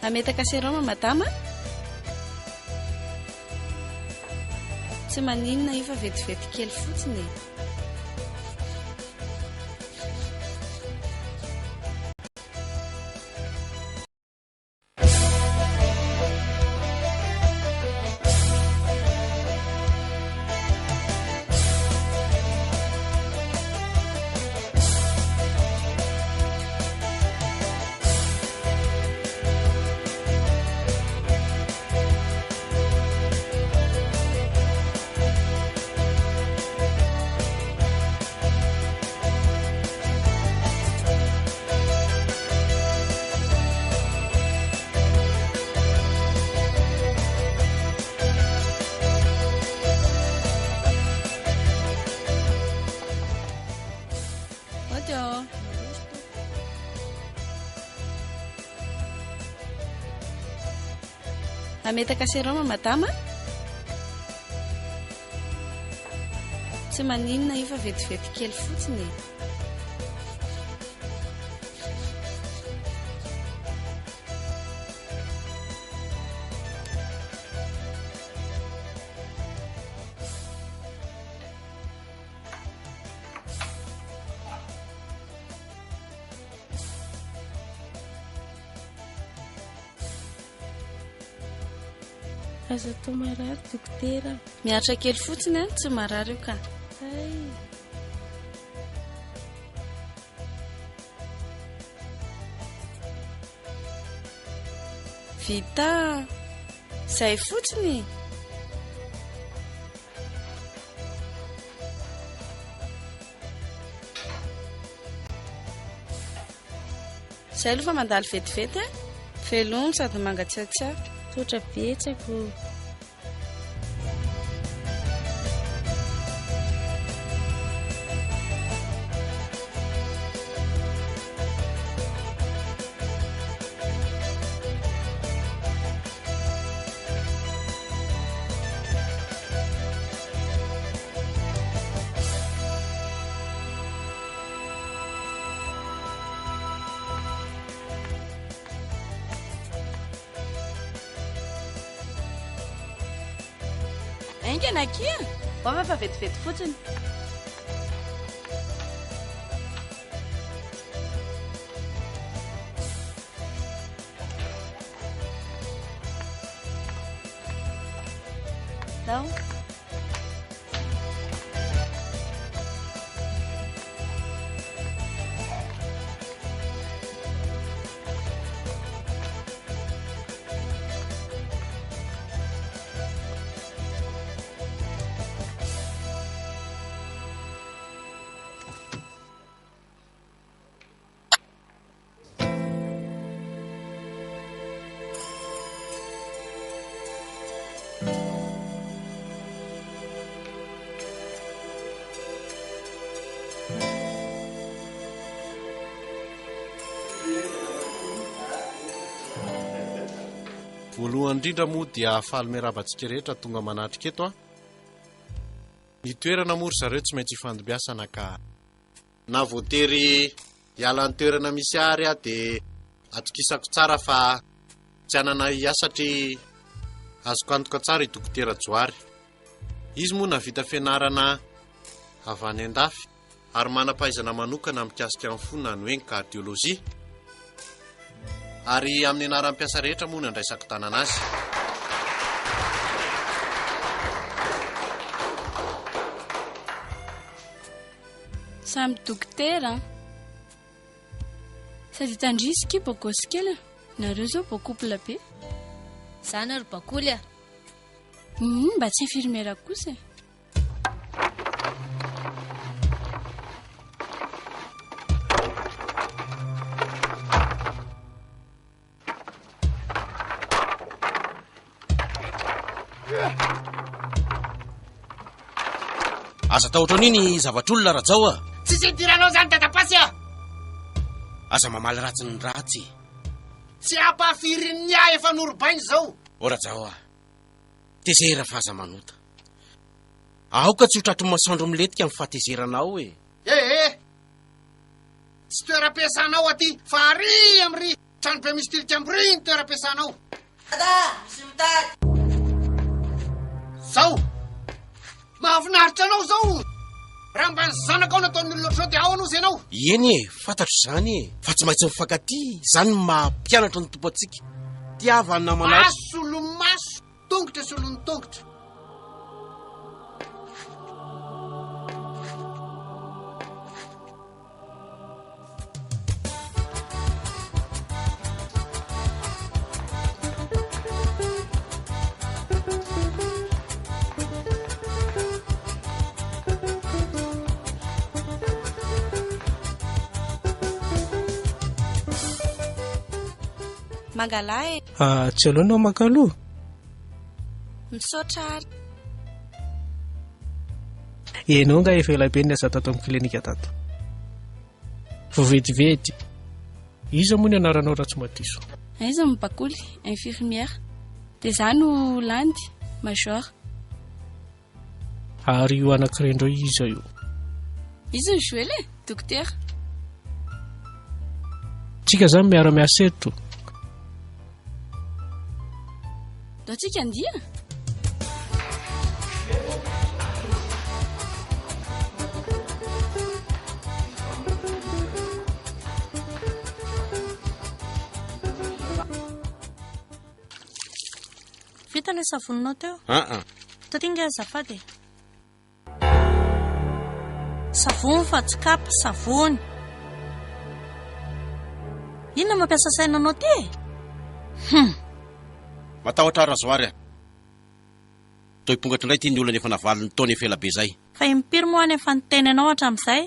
Hametaka sérum madama a? Tsy maninona io fa vetivety kely fotsiny e. Mody ô. Hametaka sérum madama a? Tsy maninona io fa vetivety kely fotsiny e. Aza atao marary dokotera. Miaritra kely fotsiny an, tsy marary io ka. Hay. Vita. Zay fotsiny. Zay aloha fa mandalo vetivety a. Veloma sady mangatsiatsiaka. Misaotra betsaka ô. Haingana akia! Vava fa vetivety fotsiny. Ndao. Voalohany indrindra moa dia faly miarahaba antsika rehetra tonga manatrika eto a. Ny toerana moa ry zareo tsy maintsy ifandimbiasana ka. Na voatery hiala ny toerana misy ahy ary aho dia atokisako tsara fa tsy hanana ahiahy satria azoko antoka tsara i Dokotera Johary. Izy moa nahavita fianarana avy any an-dafy ary manam-pahaizana manokana mikasika ny fo na ny hoe ny cardiologie. Ary amin'ny anaran'ny mpiasa rehetra moa no andraisako tanana azy. Samy dokotera an! Sady hitan-dry izy ki beau gosse kely an! Nareo zao beau couple be. Za nareo bakoly a! Hum, mba tsy infirmière kosa e! Aza atahotra an'io ny zavatr'olona Rajao a! Tsisy idiranao zany dadapasy a! Aza mamaly ratsy ny ratsy. Tsy ampahafirin'ny ahy efa norobaina izao. O Rajao a! Tezera fa aza manota. Aoka tsy ho tratry ny masoandro milentika ny fahatezeranao e! Eh eh! Tsy toeram-piasanao aty fa ary amin'ry. Tranobe misy tilikambo ry ny toeram-piasanao. Dada, misy mitady. Zao! Mahafinaritra anao zao! Raha mba ny zanakao nataon'ny olona ohatr'izao dia ahoana ozy ianao? Eny e, fantatro izany e, fa tsy maintsy mifankatia, izany no maha mpianatra ny Tompo antsika. Tiava ny namanao. Maso solon'ny maso, tongotra solon'ny tongotra. Mangalà e. Ah, tsy aleo anao maka aloha. Misaotra ary. Ianao nga efa ela be niasa tato amin'ny klinika tato. Vao vetivety. Iza moa ny anaranao raha tsy madiso? Aiza ny bakoly, infirmière. Dia za no Landy, major. Ary io anankiray indray iza io? Izy ny Joely e, dokotera. Tsika zany miara-miasa eto. Ndao tsika andia. Vita ilay savoninao teo? Aa. Taty nge azafady e. Savony fa tsy kapa, savony. Inona mampiasa saina anao ty e? Hum. Matahotra rasoir a. Toa hipongatra indray ity ny olana efa navalon'ny taona efa ela be izay. Fa impiry moa aho no efa niteny anao hatramin'izay?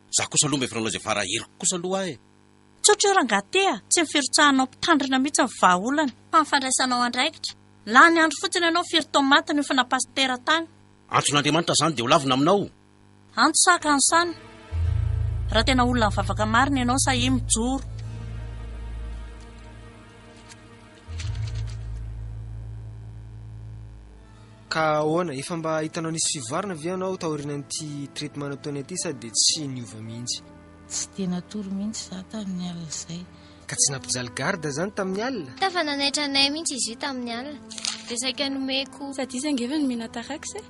Za kosa aloha mba efa nanao izay fara heriko kosa aloha aho e. Tsotra io rangahy ty a! Tsy ny firotsahanao mpitandrina mihitsy ny vahaolana, fa ny fandraisanao andraikitra. Lany andro fotsiny ianao firy taomaty niofana pasitera tany. Antson'Andriamanitra izany dia ho lavina aminao? Antso sa kansana? Raha tena olona mivavaka marina ianao sahia mijoro. Ka ahoana, efa mba hitanao nisy fivoarana ve ianao taorianan'ity traitement nataonay ity sa dia tsy niova mihitsy? Tsy dia natory mihitsy za tamin'ny alina izay. Ka tsy nampijaly garde zany tamin'ny alina? Tafa nanaitra anay mihitsy izy io tamin'ny alina. Dia saika nomeko. Sady izy ange efa nomena Atarax e.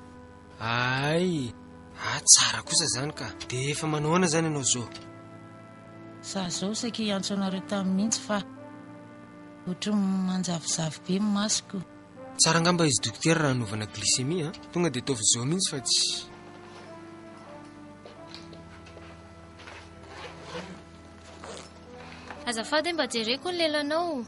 Hay! Ah tsara kosa zany ka! Dia efa manao ahoana zany ianao zao? Za zao saika hiantso anareo tamin'ny mihitsy fa ohatry ny manjavozavo be ny masoko. Tsara angamba izy dokotera raha hanaovana glycémie a! Tonga dia ataovy zao mihitsy fa tsy. Azafady mba jereko ny lelanao.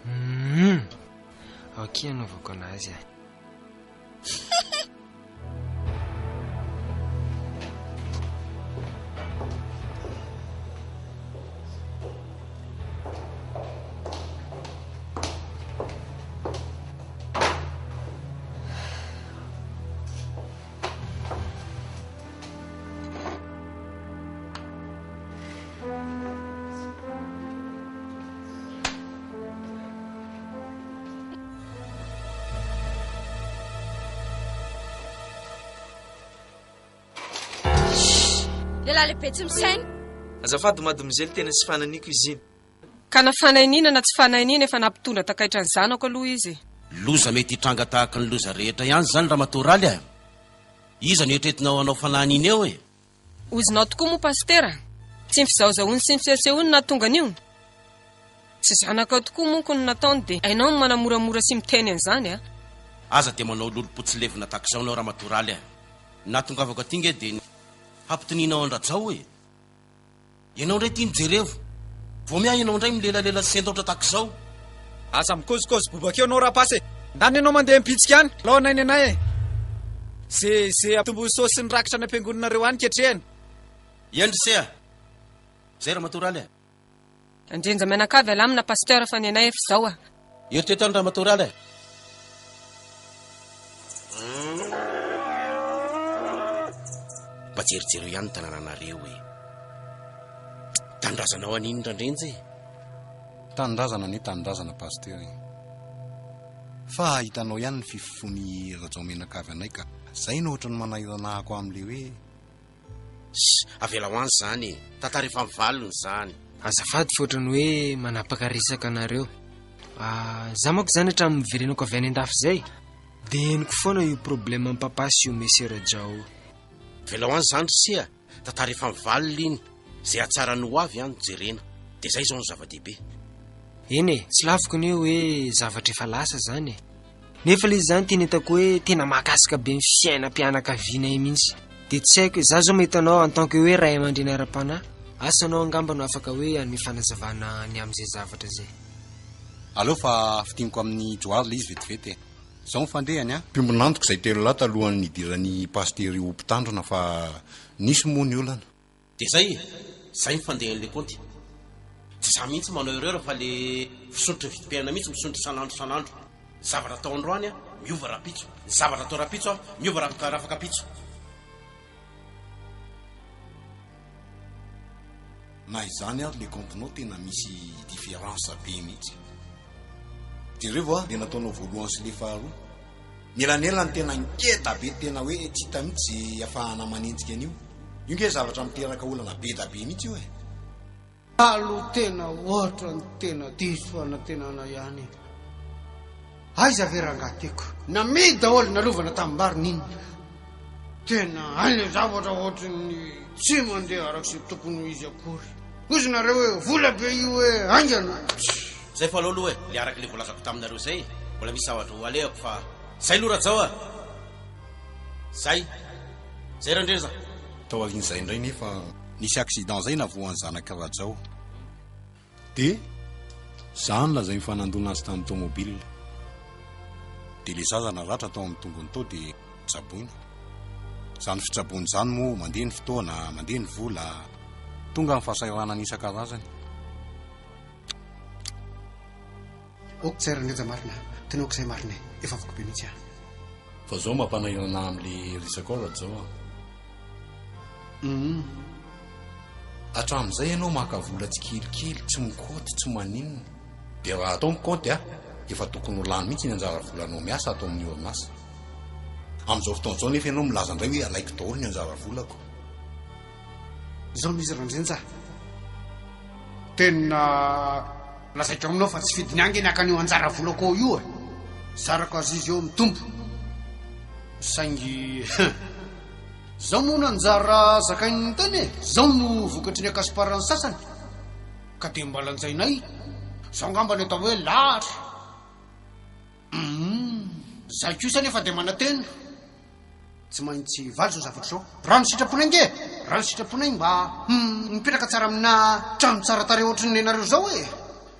Hum. Ok anaovako anazy a. Lehilahy lehibe tsy misaina. Azafady mademoiselle tena tsy fananiko izy iny. Ka na fanainiana na tsy fanainiana efa nampitondra takaitra ny zanako aloha izy e. Loza mety hitranga tahaka ny loza rehetra ihany izany Ramatoa Raly a! Iza no eritreretinao hanao fanahiniana eo e? Ozinao tokoa moa Pasitera? Tsy ny fizahozahoany sy ny fisehosehoany no nahatonga an'io? Tsy zanakao tokoa monko no nataony dia hainao ny manamoramora sy miteny an'izany a! Aza dia manao lolompo tsy levona tahaka izao ianao Ramatoa Raly a! Ny nahatongavako aty nge dia ny hampitonianao an-dRajao e! Ianao indray ity no jerevo. Vao miahy ianao indray milelalela sy sentaotra tahaka izao. Aza mikôzikôzy bobaka eo anao rapasy e! Ndany ianao mandeha mibitsika any, alao anay ny anay e! Ze ze atombohy saosy sy ny rakitra any am-piangonanareo any ketrehina. Eny ry se a! Zay Ramatoa Raly a! Andrenja mianakavy alamina Pasteur fa ny anay efa izao a! Eritrereto any Ramatoa Raly a! Mba jerijereo ihany ny tanànanareo e! Tanindrazanao any iny Randrenja e! Tanindrazana anie tanindrazana Pasteur e! Fa hitanao ihany ny fifofon'i Rajao mianakavy anay ka. Zay no ohatran'ny manahirana ahako amin'le hoe. Ssy, avelao any izany e! Tantara efa mivalona izany. Azafady fa ohatran'ny hoe manapaka resaka anareo. Ah, za manko izany hatramin'ny niverenako avy any an-dafy izay, dia henoko foana io problème an'i papa sy io monsieur Rajao io. Avelao any izany ry se a! Tantara efa mivalona iny. Izay hahatsara ny ho avy no jerena. Dia izay izao no zava-dehibe. Eny e, tsy laviko anie hoe zavatra efa lasa izany e. Nefa ilay izy izany tena hitako hoe tena mahakasika be ny fiainam-pianakavianay mihitsy. Dia tsy haiko hoe, za zao mahita anao en tant que hoe ray aman-dreny ara-panahy, asa anao angamba no afaka hoe hanome fanazavana ny amin'izay zavatra izay. Aleo fa fintiniko amin'i Johary ilay izy vetivety e. Izao ny fandehany an. Mpiombon'antoka izay telolahy talohan'ny nidiran'i Pasitera io ho mpitandrina fa nisy moa ny olana. Dia zay e! Zay ny fandehan'le kaonty. Tsy za mihitsy manao erreur fa le fisondrotry ny vidim-piainana mihitsy misondrotra isan'andro isan'andro. Ny zavatra atao androany an, miova rahampitso. Ny zavatra atao rahampitso an, miova rahafakampitso. Na izany ary le kaontinao tena misy différence be mihitsy. Jereo va le nataonao voalohany sy le faharoa. Ny elanelany tena ngeda be tena hoe tsy hita mihitsy ze afahana manenjika an'io. Io nge zavatra miteraka olana be da be mihitsy io e. Alo tena ohatran'ny tena diso fanantenana ihany e. Aiza ve rangahy tiako? Namidy daholo nalovana tanimbary n'inona? Tena hay le zavatra ohatran'ny tsy mandeha arak'izay tokony ho izy akory. Hozy nareo hoe vola be io hoe haingana. Zay fa aleo aloha e, le araka le voalazako taminareo zay e, mbola misy zavatra ho alehako fa zay aloha Rajao a! Zay! Zay Randreza! Tao aorian'izay indray nefa nisy accident zay navoan'ny zanak'i Rajao. Dia za no lazainy fa nandona azy tamin'ny tomobile. Dia le zaza naratra tao amin'ny tongony tao dia tsaboina. Izany fitsaboana izany moa mandeha ny fotoana, mandeha ny vola, tonga ny fahasahiranana isan-karazany. Ok zay Rangaja marina, tena ok zay marina e, efa voky be mihitsy aho. Fa zao mampanahirana ahy amle resaka ao Rajao a. Humm. Hatramin'izay ianao maka vola tsikelikely, tsy mikaonty, tsy maninona. Dia raha atao ny kaonty a, efa tokony ho lany mihitsy ny anjara volanao miasa ato amin'ny orinasa. Amin'izao fotoana izao nefa ianao milaza indray hoe alaiko daholo ny anjara volako. Izao no izy Randrenja a. Tena lazaiko aminao fa tsy fidiny ange ny haka an'io anjara volako ao io e. Zarako azy izy eo amin'ny Tompo. Saingy izao moa no anjara zakain'ny tena e. Izao no vokatry ny akasiparan'ny sasany. Ka dia mba lanjainay. Izao angamba ny atao hoe lahatra. Humm. Izaho kosa anefa dia manantena. Tsy maintsy hivaly izao zavatra izao. Raha ny sitraponay nge, raha ny sitraponay mba hum mipetraka tsara amina trano tsara tarehy ohatry ny nenareo izao e.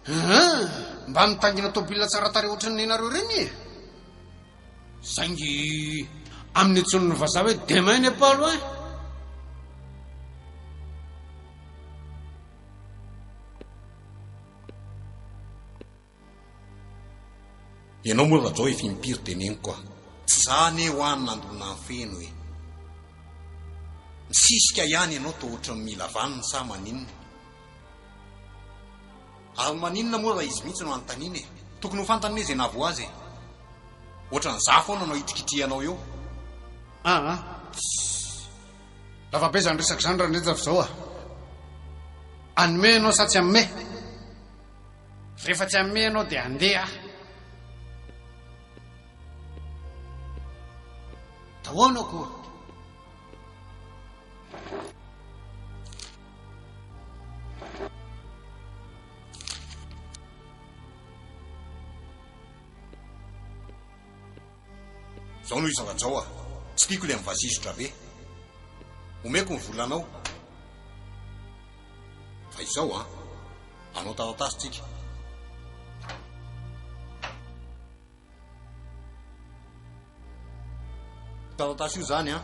Hum, mba mitaingina tôbila tsara tarehy ohatry ny nenareo ireny e. Saingy amin'ny antsoin'ny vazaha hoe demain n'est pas loin. Ianao moa Rajao efa impiry teneniko a! Tsy za anie hoa no nandona ny feno e! Misisika ihany ianao toa ohatran'ny mila vanona sa maninona? Ary maninona moa raha izy mihitsy no anontaniana e? Tokony ho fantany anie izay nahavoa azy e! Ohatran'ny za foana no hitrikitrihanao eo. Aa! Tssy! Lava be izany resaka izany Randrenja fa izao a! Hanome ianao sa tsy hanome? Rehefa tsy hanome ianao dia handeha aho. Dahoana koa. Zao no izy Rajao a! Tsy tiako ilay mivazizotra be. Omeko ny volanao. Fa izao an! Hanao taratasy tsika. Taratasy io izany an!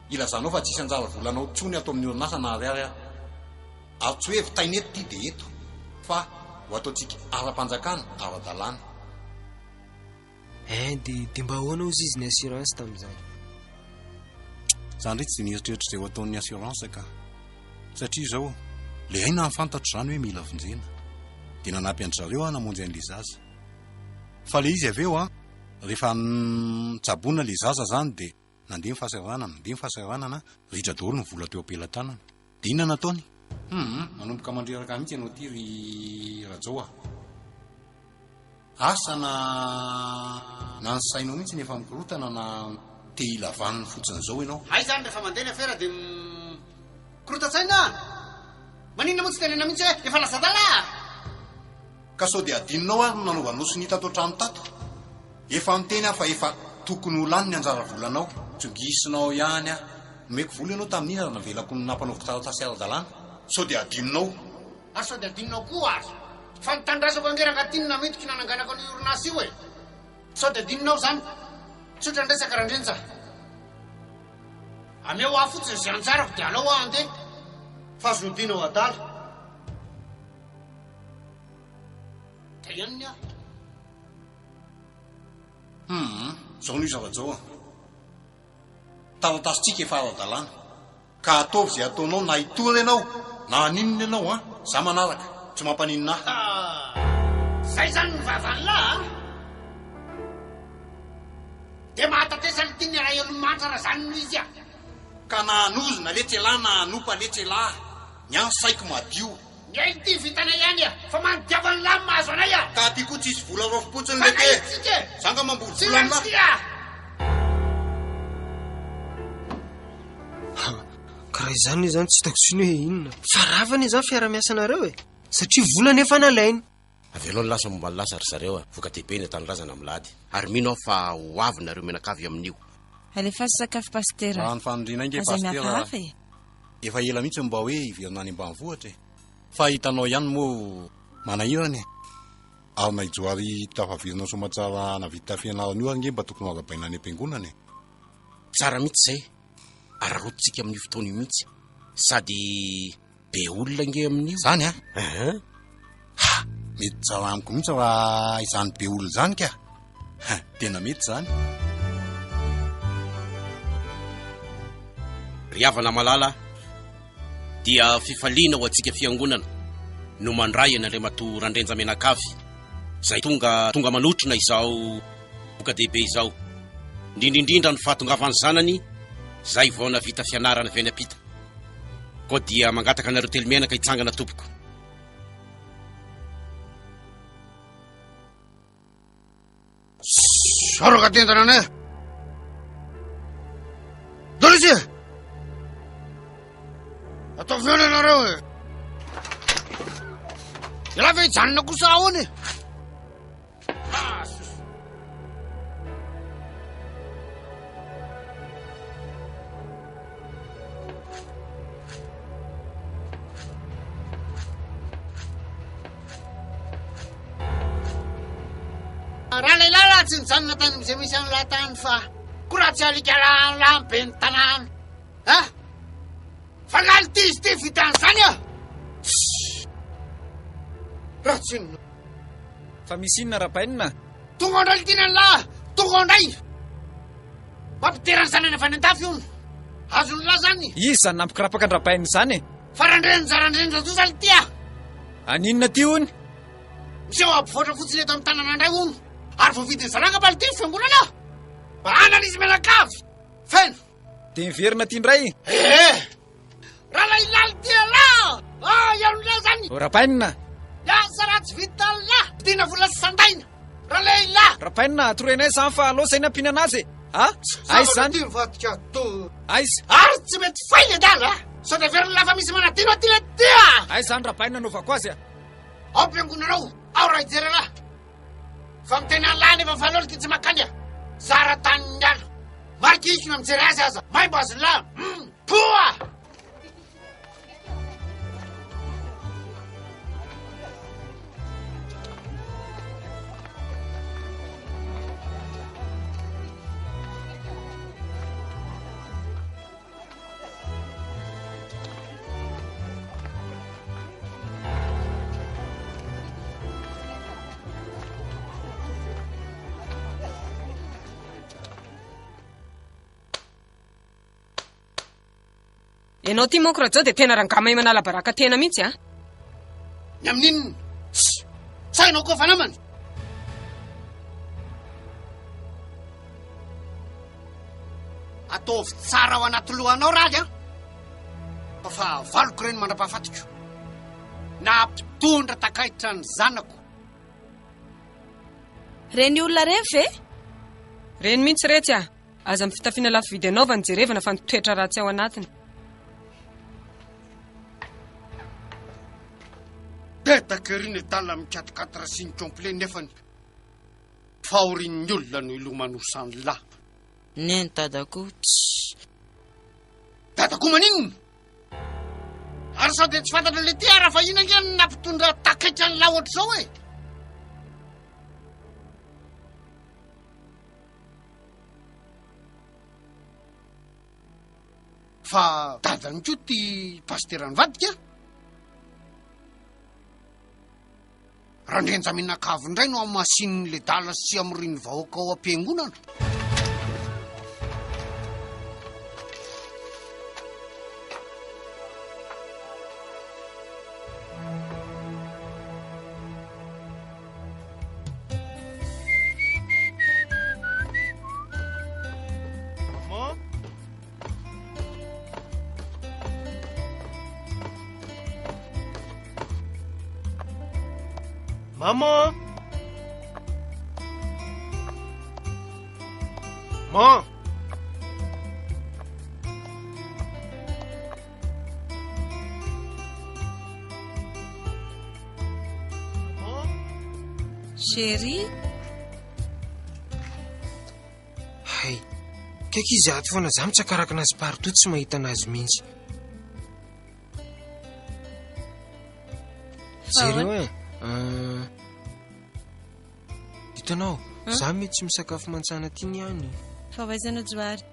Ilazanao fa tsisy anjara volanao intsony ato amin'ny orinasa na ariary aho. Ary tsy hoe vitaina eto ity dia eto fa ho ataontsika ara-panjakana, ara-dalàna. Hein de de mba ahoana ozy izy ny assurance tamin'izany? Za ndray tsy de nieritreritra izay ho ataon'ny assurance ka. Satria izao, le aina ny fantatro izany hoe mila vonjena. De nanampy an-dry zareo aho namonjy an'le zaza. Fa le izy avy eo an, rehefa nitsaboina le zaza zany de nandeha ny fahasahiranana, nandeha ny fahasahiranana, ritra daholo ny vola teo am-pelatanana. De inona nataony? Hum, manomboka mandreraka mihitsy ianao ity ry Rajao a! Asa na na ny sainao mihitsy no efa mikorotana na te hila vaniny fotsiny izao ianao. Hay zany rehefa mandeha ny afera dia mikorotan-tsaina a! Maninona moa tsy tenenina mihitsy hoe efa lasa adala a! Ka sao dia adinonao ary ny nanaovanao sonia tato an-trano tato? Efa niteny aho fa efa tokony ho lany ny anjara volanao. Tsongisinao ihany aho. Nomeko vola ianao tamin'iny ary navelako nampanaoviko taratasy ara-dalàna. Sao dia adinonao? Ary sao dia adinonao koa ary fa ny tanindrazako ange rangahy ty no namidiko nananganako an'io orinasa io e! Sao dia adinonao izany? Tsotra ny resaka Randrenja. Ameo ahy fotsiny izay anjarako dia alao aho handeha. Fa azo nodiana ho adala. Zay ihany ny ahy. Hum, zao no izy Rajao a. Taratasintsika efa ara-dalàna. Ka ataovy izay ataonao na hitory ianao na haninona ianao an, za manaraka, tsy mampaninona ahy. Zay zany ny vavan'lah a! Dia mahatatesa an'ity ny alahelo mantra raha zany no izy a! Ka na hanozona letsy elah na hanopa letsy elah, ny ahy ny saiko madio. Ny ahy ity vitanay ihany a! Fa manodiava ny lamy mahazo anay a! Ka aty koa tsisy vola raofim-potsiny lety e! Fanahintsika e! Za nga mamboly vola aminah? Tsy ratsy a! Ha, ka raha izany anie izany tsy hitako intsony hoe inona. Fa rava anie izany fiaraha-miasanareo e! Satria vola anefa nalainy. Avelao ny lasa momba ny lasa ry zareo a! Voka-dehibe ny tanindrazana amin'ny lahady ary mino aho fa ho avy nareo mianakavy amin'io. Alefaso sakafo Pasitera. Raha ny faniriana ange Aza Pasitera mihafahafa e. Efa ela mihitsy no mba hoe hiverina any ambanivohitra e. Fa hitanao ihany moa manahirana e. Ary na i Johary tafaverina soamatsara navita fianarana io ary nge mba tokony ho arabaina any am-piangonana e. Tsara mihitsy izay, araraotintsika amin'io fotoana io mihitsy. Sady be olona ange amin'io. Zany an? Ehe. Ha! Mety tsara amiko mihitsy raha izany be olona izany ka. Ha! Tena mety izany. Ry havana malala, dia fifaliana ho antsika fiangonana no mandray an'Andriamatoa Randrenja Mianakavy izay tonga tonga manotrona izao voka-dehibe izao, indrindra indrindra ny fahatongavan'ny zanany izay vao navita fianarana avy any am-pita. Koa dia mangataka anareo telomianaka hitsangana tompoko. Soraka tendana anay. Dorisy! Ataovy eo ianareo e. Ialahy ve hijanona kosa ahoana e? Raha lehilahy raha tsy nijanona tany amin'izay misy an'lahy tany fa koa raha tsy alika lahy be ny tanàna. Ha? Fa laly ty izy ty vitan'izany ah! Raha tsy inona. Fa misy inona Rabainina? Tonga ao indray ity ny lahy! Tonga ao indray! Mampidera ny zanany avy any an-dafy hono. Azon'ny lahy zany. Iza izany nampikirapaka an-dRabainina izany e? Fa randrenja randrenja toa zany ity ah! Aninona ity hono? Miseho ampivoatra fotsiny eto amin'ny tanana indray hono. Ary voavidin'ny zanaka mba ity ny fiangonana. Mba hanana izy mianakavy. Feno. Dia miverina aty indray? Ee! Ralahilahy tia lahy! Ah, ianao lahy zany! O Rapainina! Asa raha tsy vita lahy! Vidiana vola sy sandaina! Ralehilahy! Rapainina, atoroy izany fa aleo izay ny ampiana anazy e! A! Aiza izany? Ty mivadika to. Aiza? Ary tsy mety fay le dala! Sao dia verin'ny lafa misy manadino aty le ty a! Aiza izany Rapainina anaovako azy a? Ao am-piangonana ao, ao raha hijery anah! Fa miteny an'lah nefa fa aleo ty tsy makany a! Zara tanin'ny ala! Marikiko na mijery azy aza, maimbo azon'lah! Hum! Poa! Ianao ty manko Rajao dia tena rangahy mahay manala baraka tena mihitsy a. Ny amin'inona? Tss! Sa ianao koa fa namany? Ataovy tsara ao anaty lohanao Raly an! Fa fahavaloko ireny mandra-pahafatiko. Nampitondra takaitra ny zanako. Reny olona reny ve? Reny mihitsy retsy a! Aza ny fitafiana lafo vidy anaovany jerevana fa ny toetra ratsy ao anatiny. Dedaka ery ny adala mikatokatra sy ny complet nefany fahorian'ny olona no ilomanosan'lah. Neny dadako tsy. Dadako maninona? Ary sao dia tsy fantatra le ty ara fa ina ange no nampitondra takaitra an'lah ohatr'izao e? Fa dadany koa ty pasitera nivadika? Randrianjaminakavy indray no hamasinin'ny ledala sy hamorian'ny vahoaka ao am-piangonana. Maman! Maman! Chérie? Hay, kaiky izy ato foana za mitsakaraka anazy partout tsy mahita anazy mihitsy. Jereo e. Euh, hitanao, za mety tsy misakafo mantsana aty ny any. Fa ho aiza anao Johary?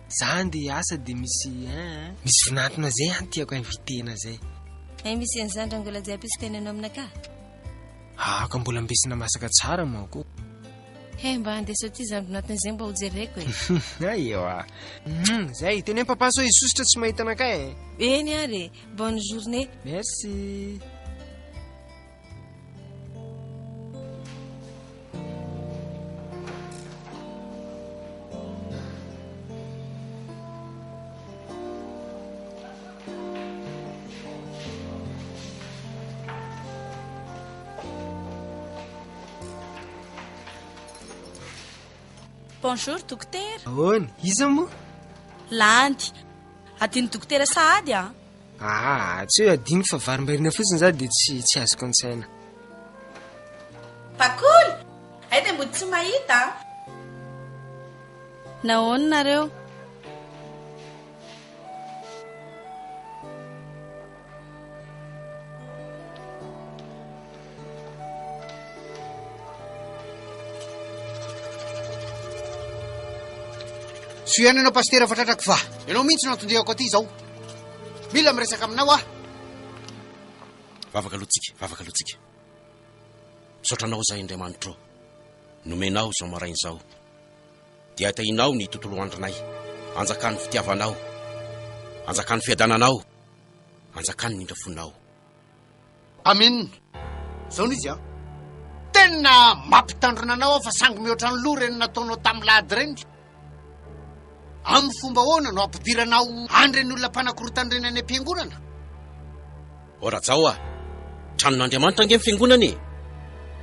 Za andeha hiasa dia misy hein, misy vinantona zay any tiako inviter-na zay. Hay misy an'izany rangola jiaby izy teny anao aminakahy. Ah, ka mbola ambesina masaka tsara manko. He, mba andeso aty izany vinantona izay mba hojereko e. Ewa. Zay, teneno papa sao izy sosotra tsy mahita anakahy e. Eny ary e. Bonne journée. Merci. Bonjour dokotera. Ahoana? Iza moa? Landy. Adin'ny dokotera sahady an. Ah, tsy hoe adino fa varimbariana fotsiny za dia tsy tsy azoko an-tsaina. Bakoly! Hay dia mody tsy mahita an. Nahoana nareo? Soa ihany ianao pasitera fa tratrako fa ianao mihitsy no anton-diako aty izao. Mila miresaka aminao aho. Vavaka aloha tsika, vavaka aloha tsika. Misaotra anao izahay Andriamanitro ô. Nomenao izao maraina izao. Dia tahinao ny tontolo andronay. Anjakan'ny fitiavanao. Anjakan'ny fiadananao. Anjakan'ny indrafonao. Amen. Zao no izy an. Tena mampitandrina anao aho fa sangy mihoatra ny loha ireny nataonao tamin'ny lahady ireny. Amin'ny fomba ahoana no ampidiranao an'ireny olona mpanakorotana ireny any am-piangonana? O Rajao a! Tranon'Andriamanitra ange ny fiangonana e!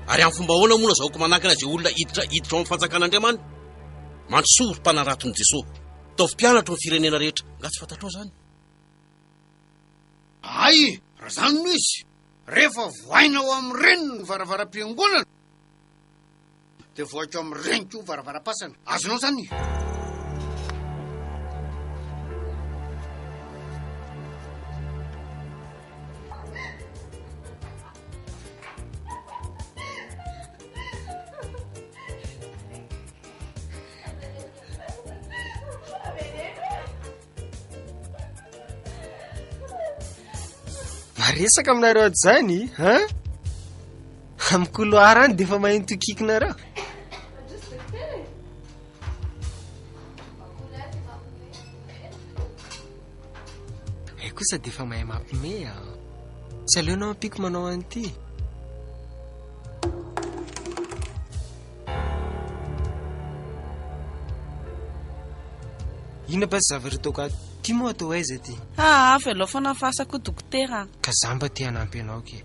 Ary amin'ny fomba ahoana moa no azahoako manankina izay olona hiditra hiditra ao amin'ny fanjakan'Andriamanitra? Mandrosoa ry mpanaraton'i Jesoa! Ataovy mpianatro ny firenena rehetra! Angaha tsy fantatrao izany? Hay e! Raha izany no izy, rehefa vohaina ao amin'ireny ny varavaram-piangonana, Dia vohaiko amin'ireny koa varavaram-pasana. Azonao izany? Maresaka aminareo ato zany, hein? Amin'ny couloir any dia efa maheno tokikinareo. Hay kosa dia efa mahay mampime ah. Tsy aleonao ampiako manao an'ity. Inona ba zavatra ataoko ato? Ty moa atao aiza ty? Aa, avelao foana ny fasako dokotera a. Ka za mba te hanampy anao ke.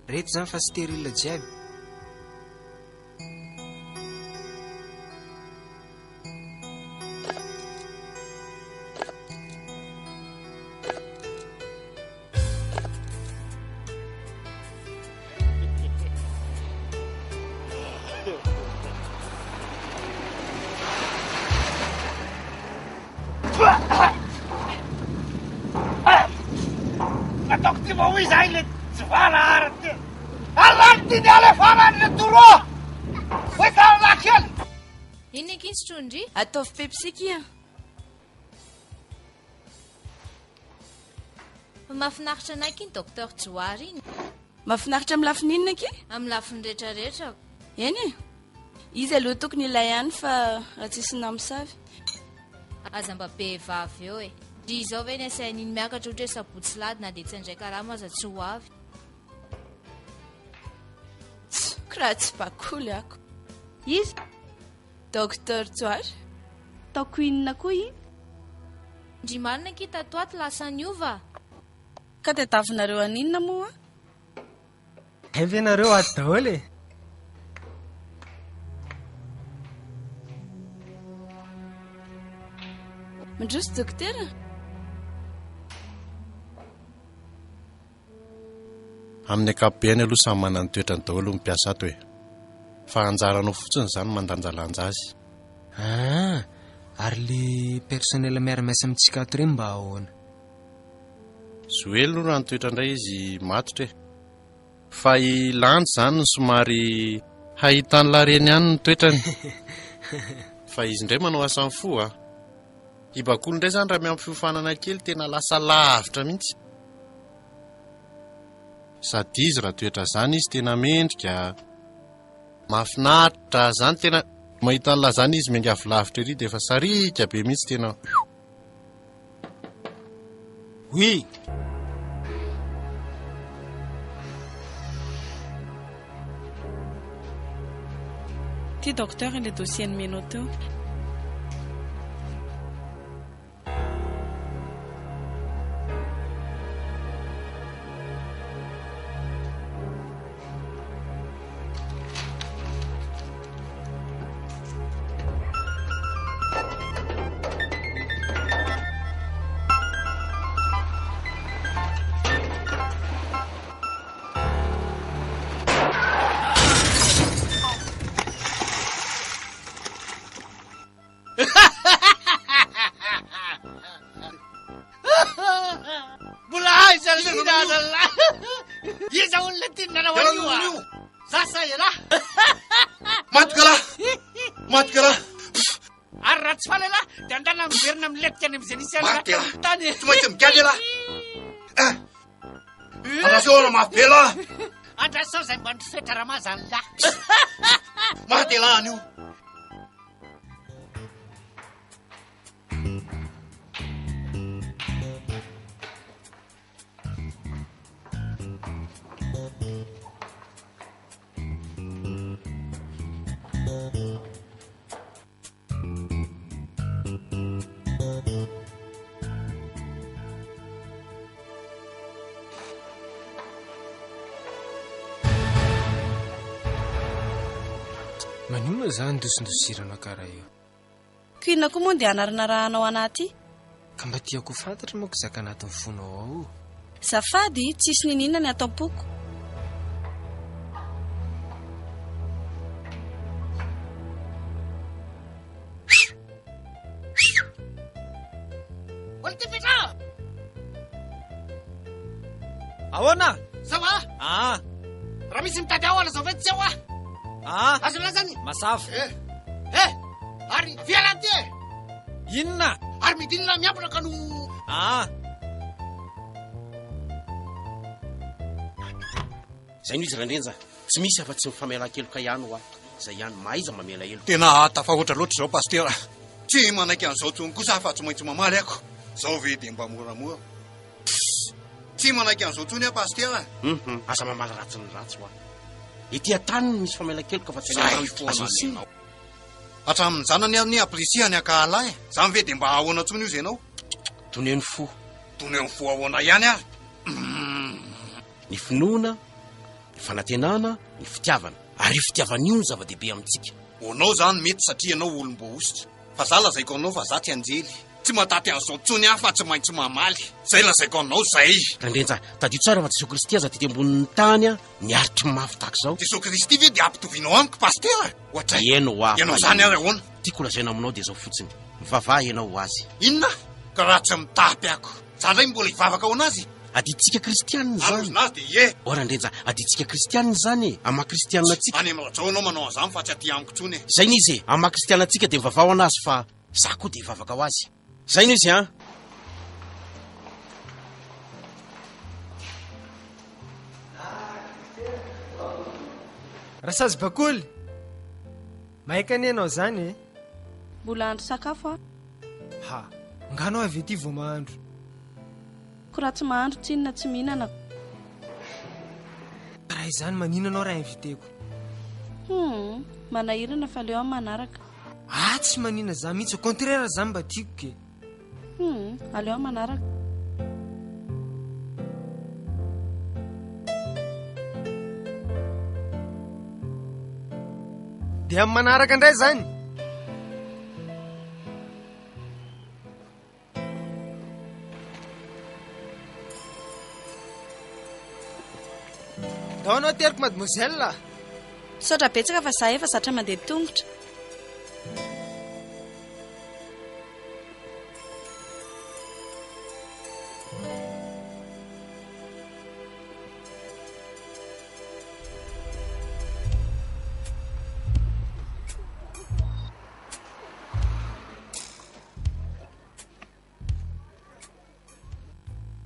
Reto zany fa sterile jiaby. Ataoko ty mba ho iza le tsy valahara ty. Alany ty ny alefarany le toro. Hoe tanana kely. Inona akia ny sotroin-dry? Ataovy Pepsi kia. Mahafinaritra anay akia ny Docteur Johary iny. Mahafinaritra amin'ny lafiny inona akia? Amin'ny lafiny rehetra rehetra. Eny e! Izy aloha tokony ilay ihany fa raha tsisy namosavy. Aza mba be vava eo e! Ndry izao ve ny asain'iny miakatra ohatra hoe sabotsy lahady na dia tsy handray karama aza tsy ho avy. Tsoko raha tsy bakoly ako. Iza? Docteur Johary. Taoko inona koa iny? Ndry marina akia tato ato lasa niova a! Ka tadiavinareo haninona moa? Hay ve nareo ato daholo e? Mandroso dokotera. Amin'ny ankapobeny aloha samy manana ny toetrany daholo ny mpiasa ato e. Fa anjaranao fotsiny izany mandanjalanja azy. Ah, ary le personnel miara-miasa amintsika ato ireny mba ahoana? Zoely aloha raha ny toetra indray izy matotra e. Fa i Landy izany no somary hahitan'i Lareny ihany ny toetrany. Fa izy indray manao asan'ny fo a. I Bakoly indray izany raha miampy fiofanana kely tena lasa lavitra mihitsy. Sady izy raha toetra zany izy tena mendrika. Mahafinaritra zany tena mahita an'lah zany izy miainga avy lavitra ery dia efa sariaka be mihitsy tena. Oui. Ty docteur ilay dossier nomenao teo. Mbola aiza ry zalahy? Iza olona ty nanao an'io a? Za sa ialahy? Maty kalahy! Maty kalahy! Ary raha tsy faly ialahy dia andana miverina milentika any amin'izay nisy an'lahy Maty ialahy. tany. Tsy maintsy migaly ialahy. Eh! Andrasao raha mafy be lahy. Andrasao izay mba nifetra ramazany lahy. Maty ialahy anio. Maninona zany dosindosirana karaha io? Ko inona koa moa ndeha hanarinarahanao anah aty? Ka mba tiako ho fantatra manko zaka anatin'ny fonao ao. Zafady, tsisy niniana ny ato am-poko. Ahoana? Ça va? Ah. Raha misy mitady aho lazao ve tsy ao ah? Ah. Azo lazany. Mazava. Eh. Eh. Ary fialany ty e. Inona? Ary midinina miampina ka no. Ah. Zay no izy Randrenja, tsy misy afa-tsy ny famelan-keloka ihany hoa, zay ihany, mahaiza mamela heloka. Tena tafahoatra loatra izao Pasitera. Tsy manaiky an'izao intsony kosa aho fa tsy maintsy mamaly ako. Zao ve dia mba moramora. Tsy manaiky an'izao intsony aho Pasitera. Hum, aza mamaly ratsy ny ratsy hoa. Ety an-tany no misy famelan-keloka fa tsy any Zay an-danitra. foana Aza ny asiana. anao. Hatramin'ny zanany ary anie ampirisihany hankahala ahy e! Zany ve dia mba ahoana intsony ozy ianao? Toneo ny fo. Toneo ny fo ahoana ihany ary? Ny finoana, ny fanantenana, ny fitiavana. Ary io fitiavana io no zava-dehibe amintsika. Ho anao zany mety satria ianao olom-boahosotra. Fa za lazaiko anao fa za tsy anjely. Tsy mataty an'izao intsony aho fa tsy maintsy mamaly. Zay lazaiko anao zay. Randrenja, tadidio tsara fa Jesoa Kristy aza teto ambonin'ny tany niaritra mafy tahaka izao. Jesoa Kristy ve dia ampitovianao amiko Pasitera? Ohatray. Eny hoa. Ianao zany ary ahoana? Tiako holazaina aminao dia izao fotsiny. Mivavaha ianao ho azy. Inona? Ka raha tsy mitapy ako. Za ndray mbola hivavaka ho anazy? Adidintsika kristianina izany. Alozona azy dia ie. O Randrenja, adidintsika kristianina izany e! Amin'ny maha kristianina antsika. Any amin'i Rajao ianao manao an'izany fa tsy aty amiko intsony e. Zay ny izy e! Amin'ny maha kristianina antsika dia mivavaha ho anazy fa za koa dia hivavaka ho azy. Zay ny izy an! Rasazy bakoly! Maika anie ianao izany e! Mbola hahandro sakafo aho. Ha! Nga anao avy ety vao mahandro? Ko raha tsy mahandro tsinona tsy mihinana. Raha izany maninona anao raha invité-ko? Hum! Manahirana fa aleo aho manaraka. Ah tsy maninona za mihitsy, au contraire za mba tiako ke. Hum! Aleo aho manaraka. Dia amin'ny manaraka indray izany. Ndao anao teriko mademoiselle. Misaotra betsaka fa za efa zatra mandeha tongotra.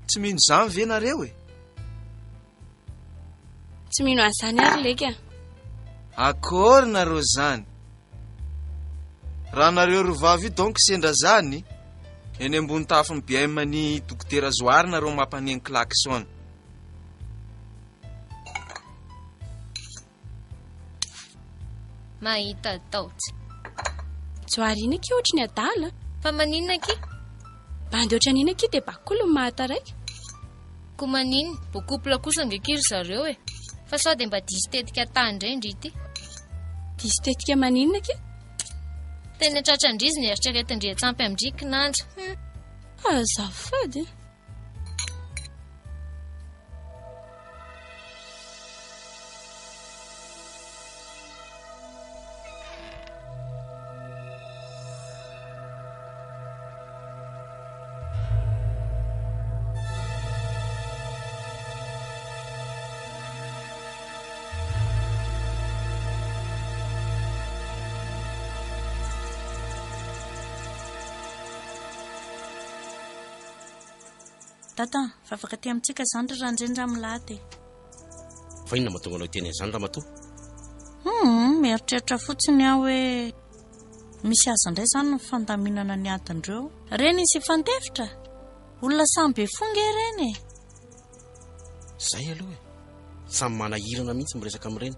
Tsy mino izany ve nareo e? Tsy mino an'izany ary leka. Akory nareo zany. Raha nareo roa vavy io donc sendra zany, eny ambony tafon'ny BM ny Dokotera Zoary nareo mampaneno klaxon. Mahita taotsy. Johary iny akia ohatry ny adala. Fa maninona akia? Bandy ohatran'iny akia dia bakoly ny mahataraiky. Ko maninona? Beau couple kosa ange akia ry zareo e. Fa sao dia mba diso tetika tany indray ndry ity. Diso tetika maninona akia? Tena tratran-dry izy ny eritreretin-dry antsampy amin-dry kinanja. Hum. Azafady. Dada, vavaka aty amintsika izany ry Randrendra milady e. Fa inona mahatonga anao hiteny an'izany ramatoa? Hum, mieritreritra fotsiny aho hoe misy azy indray izany ny fandaminana ny adin'ireo. Ireny izy hifandefitra? Olona samy be fo nge ireny e. Zay aloha e. Samy manahirana mihitsy miresaka amin'ireny.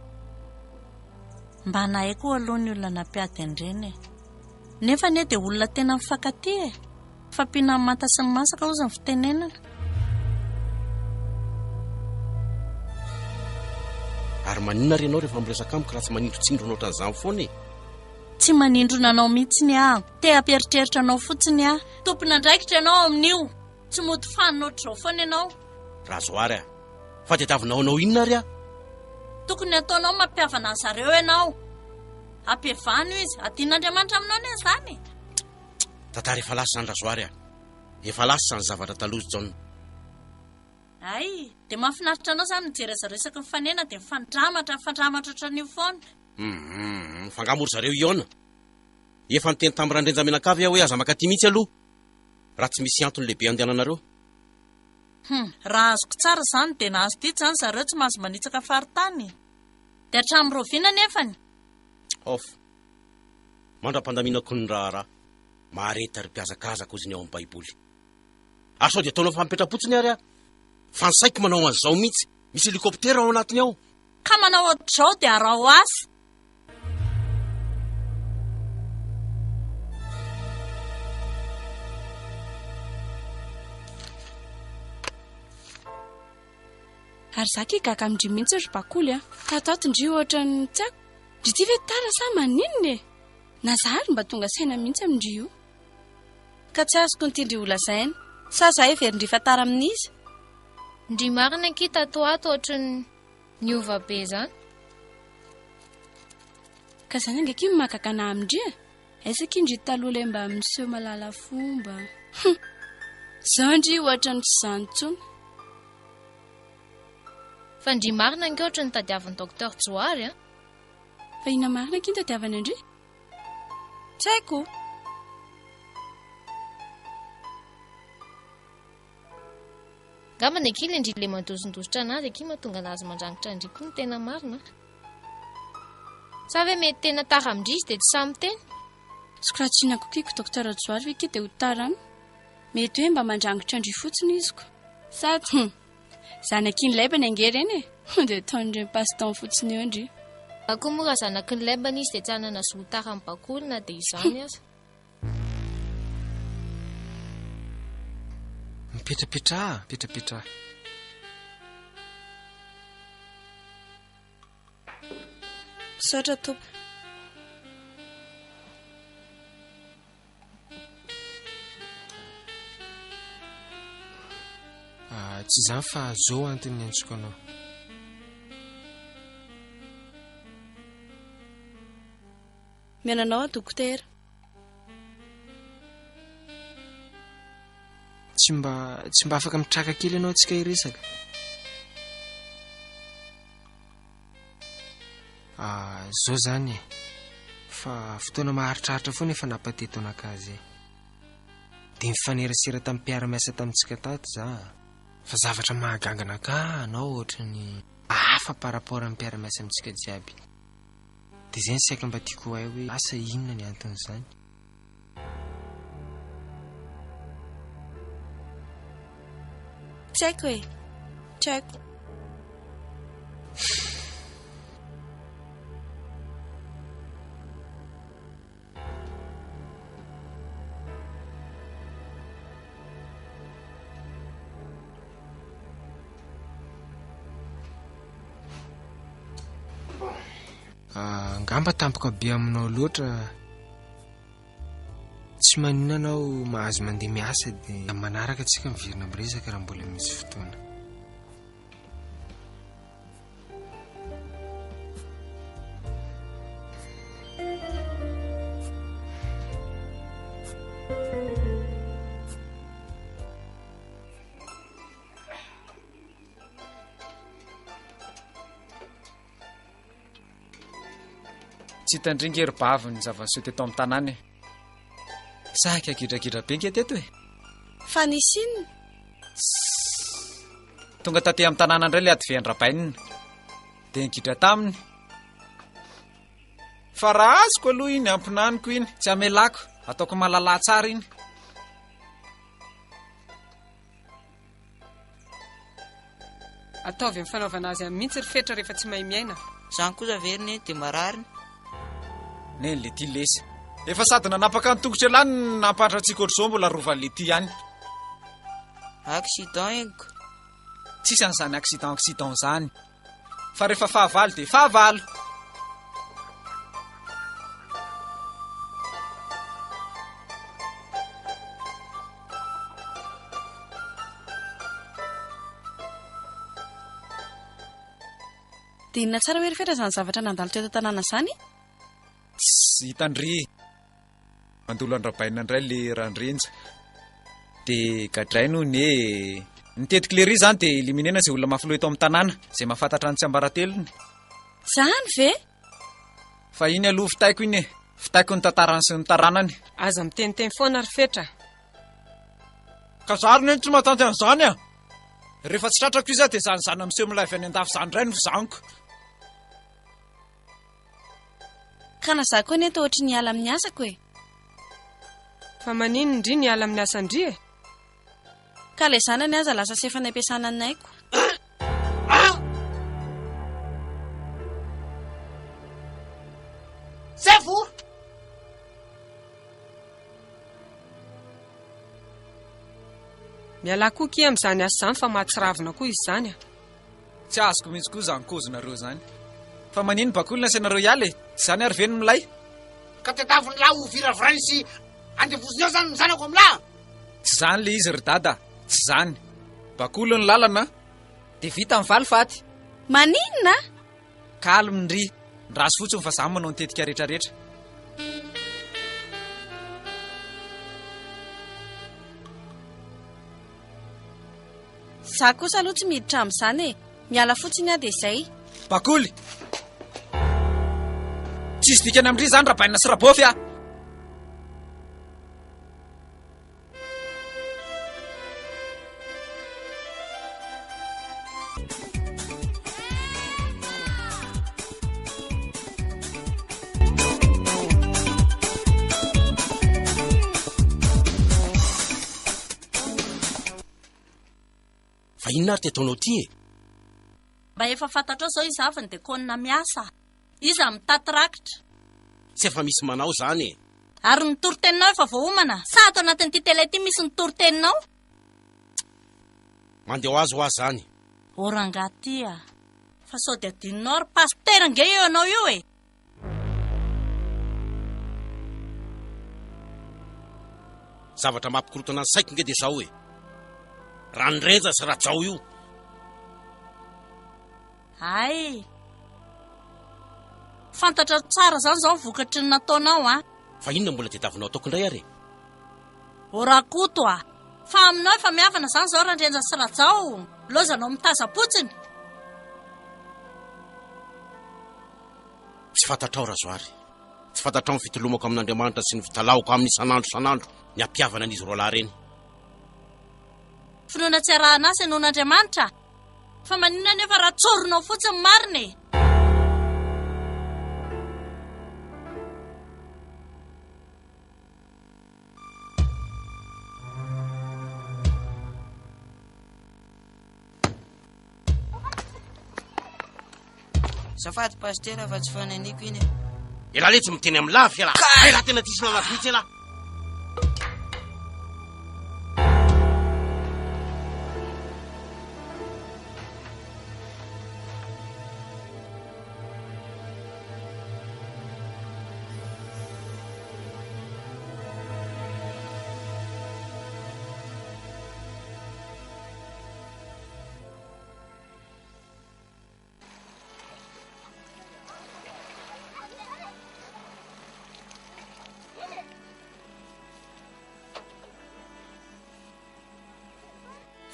Mba nahay koa aloha ny olona nampiady an'ireny e. Nefa anie dia olona tena mifankatia e. Fampiana ny manta sy ny masaka hozy ny fitenenana. Ary maninona ary ianao rehefa miresaka amiko raha tsy manindrontsindrona ohatran'izany foana e? Tsy manindrona anao mihitsiny aho. Te hampieritreritra anao fotsiny aho. Tompon'andraikitra ianao amin'io. Tsy mody fanina ohatr'izao foana ianao. Razoary a! Fa tadiavinao hanao inona ary aho? Tokony hataonao mampihavana an zareo ianao. Ampihavano izy. Adinon'Andriamanitra aminao anie izany e! Tantara efa lasa izany Razoary a! Efa lasa izany zavatra taloha Jaona. Hay! Dia mahafinaritra anao izany mijery azy ireo isaky ny mifanena dia mifandramatra, mifandramatra ohatran'io foana. Hum, fa angaha moa ry zareo hihaona? Efa niteny tamin'i Randrenja mianakavy aho hoe aza mankaty mihitsy aloha raha tsy misy antony lehibe andehananareo. Hum, raha azoko tsara izany dia nahazo didy izany zareo tsy mahazo manitsaka faritany e! Dia hatramin'ny rahoviana nefany? Off. Mandra-pandaminako ny raharaha. Mahareta ry mpihazakazaka hozy ny ao amin'ny baiboly. Ary sao dia ataonao fa mipetra-potsiny ary aho? Fa ny saiko manao an'izao mihitsy. Misy hélicoptère ao anatiny ao. Ka manao ohatr'izao dia araho asa. Ary za ki gaga amin-dry mihitsy ry Bakoly a. Tato ato ndry ohatran'ny tsy haiko. Ndry ty ve tara sa maninona e? Na za ary mba tonga saina mihitsy amin-dry io. Ka tsy azoko ny tian-dry holazaina. Sa za heverin-dry fa tara amin'iza? Ndry marina akia tato ato ohatran'ny niova be zany. Ka zany ange akia no mahagaga anah amin-dry e. Aiza akia ndry taloha ilay mba miseho mahalala fomba. Hum! Zao ndry ohatran'ny tsy zany intsony. Fa ndry marina ange ohatran'ny tadiavin'i Docteur Johary a! Fa inona marina akia no tadiavany an-dry? Tsy haiko. Angambany akia le ndry le mandosindositra anazy akia mahatonga anazy mandrangitra an-dry koa no tena marina a! Sa ve mety tena tara amin-dry izy dia tsy sahy miteny? Sokratsinako akia ko Docteur Johary ve akia dia ho tara aminy? Mety hoe mba mandrangitra an-dry fotsiny izy ko. Sady hum! Zanaky ny laibany ange ireny e! Dia ataon'ireny passe-temps fotsiny eo ndry. Za koa moa raha zanaky ny laibany izy dia tsy hanana zo ho tara amin'ny bakoly na dia izany aza. Mipetrapetraha, mipetrapetraha. Misaotra tompoko. Ah, tsy izany fa zao antony niantsoko anao. Mihaino anao aho dokotera. Tsy mba tsy mba afaka mitraka kely ianao tsika hiresaka. Ah, zao zany e. Fa fotoana maharitraritra foana efa nampateto anakahy zay. Dia nifanerasera tamin'ny mpiara-miasa tamintsika tato za. Fa zavatra mahagaga anakahy anao ohatran'ny hafa par rapport amin'ny mpiara-miasa amintsika jiaby. Dia zay ny saika mba tiako ho hay hoe asa inona ny anton'izany. Tsy haiko e. Tsy haiko. Ah, angamba tampoka be aminao loatra. Tsy maninona anao mahazo mandeha miasa dia amin'ny manaraka tsika miverina miresaka raha mbola misy fotoana. Tsy hitan-dry nge ry bavy ny zava-niseho teto amin'ny tanàna e. Saika gidragidra be nge teto e. Fa nisy inona? Tonga taty amin'ny tanàna indray ilay adve an-dRabainina. Dia nigidra taminy. Fa raha azoko aloha iny ampinaniko iny, tsy hamelako, ataoko malalà tsara iny. Ataovy amin'ny fanaovana azy any mihitsy ry Fetra rehefa tsy mahay miaina. Zany kosa ve ry neny dia marary? Neny le ty lesy. Efa sady nanapaka ny tongotra elah no nampandra antsika ohatr'izao mbola rovan'le ty ihany. Accident henoko. Tsisy an'izany accident accident zany. Fa rehefa fahavalo dia fahavalo. Dia inona tsara hoe ry Fetra izany zavatra nandalo teto an-tanàna izany? Tsy hitan-dry. Mandolo an-dRabaina indray le Randrenja. Dia gadrainy hono e. Ny tetik'i Lery izany dia eliminena izay olona mafy loha eto amin'ny tanàna, izay mahafantatra ny tsiambaratelony. Izany ve? Fa iny aloha vitaiko iny e. Vitaiko ny tantarany sy ny taranany. Aza miteniteny foana ry Fetra. Ka za ry neny tsy mahatanty an'izany a! Rehefa tsy tratrako izy aho dia izany zana miseho milay avy any an-dafy izany indray no vizaniko. Ka na za koa anie toa ohatry ny hiala amin'ny asako e. Fa maninona ndry ny hiala amin'ny asan-dry e? Ka ilay zanany aza lasa sefany ampiasana ny aiko. Sefo! Mialà koa akia amin'izany asa izany fa mahatsiravina koa izy izany a. Tsy azoko mihitsy koa izany kôzinareo izany. Fa manino bakoly no asainareo hiala e? Tsy izany ary ve no milay? Ka tadiavin'lah ho viravirainy sy andevoziny eo zany ny zanako amin'lah? Tsy izany le izy ry dada, tsy izany. Bakoly ny lalana dia vita ny valifaty. Maninona? Calme ndry, ndraso fotsiny fa za manao ny tetika retraretra. Za kosa aloha tsy miditra amin'izany e! Miala fotsiny aho dia izay. Bakoly! Tsisy dikany amin-dry izany Rabainina sy Rabôfy a! Fa inona ary ty ataonao ty e? Mba efa fantatrao zao iza avy ny dekônina miasa? Iza no mitaty rakitra? Tsy efa misy manao zany e! Ary ny toriteninao efa voaomana? Sa ato anatin'ity tele ity misy ny toriteninao? Mandeha ho azy hoa zany. Ô rangahy ty a! Fa sao dia adinonao ry pasitera ange io ianao io e! Zavatra mampikorontana ny saiko nge dia zao e! Ranondrenja sy Rajao io. Hay! Fantatrao tsara zany zao ny vokatry ny nataonao an! Fa inona mbola tediavinao ataoko indray ary e? Ô Rakoto a! Fa aminao efa mihavana zany zao Randrenja sy Rajao? Lozanao mitazam-potsiny! Tsy fantatrao Razoary. Tsy fantatrao ny fitolomako amin'Andriamanitra sy ny fitalahoko aminy isan'andro isan'andro ny hampihavana an'izy roalahy ireny. Finoana tsy arahana asa inoan'Andriamanitra. Fa maninona anefa raha tsorinao fotsiny ny marina e? Azafady pasitera fa tsy fananiko iny e. Elah letsy miteny amin'ny lavitra elah. Elah tena tsisy lalazo mihitsy elah.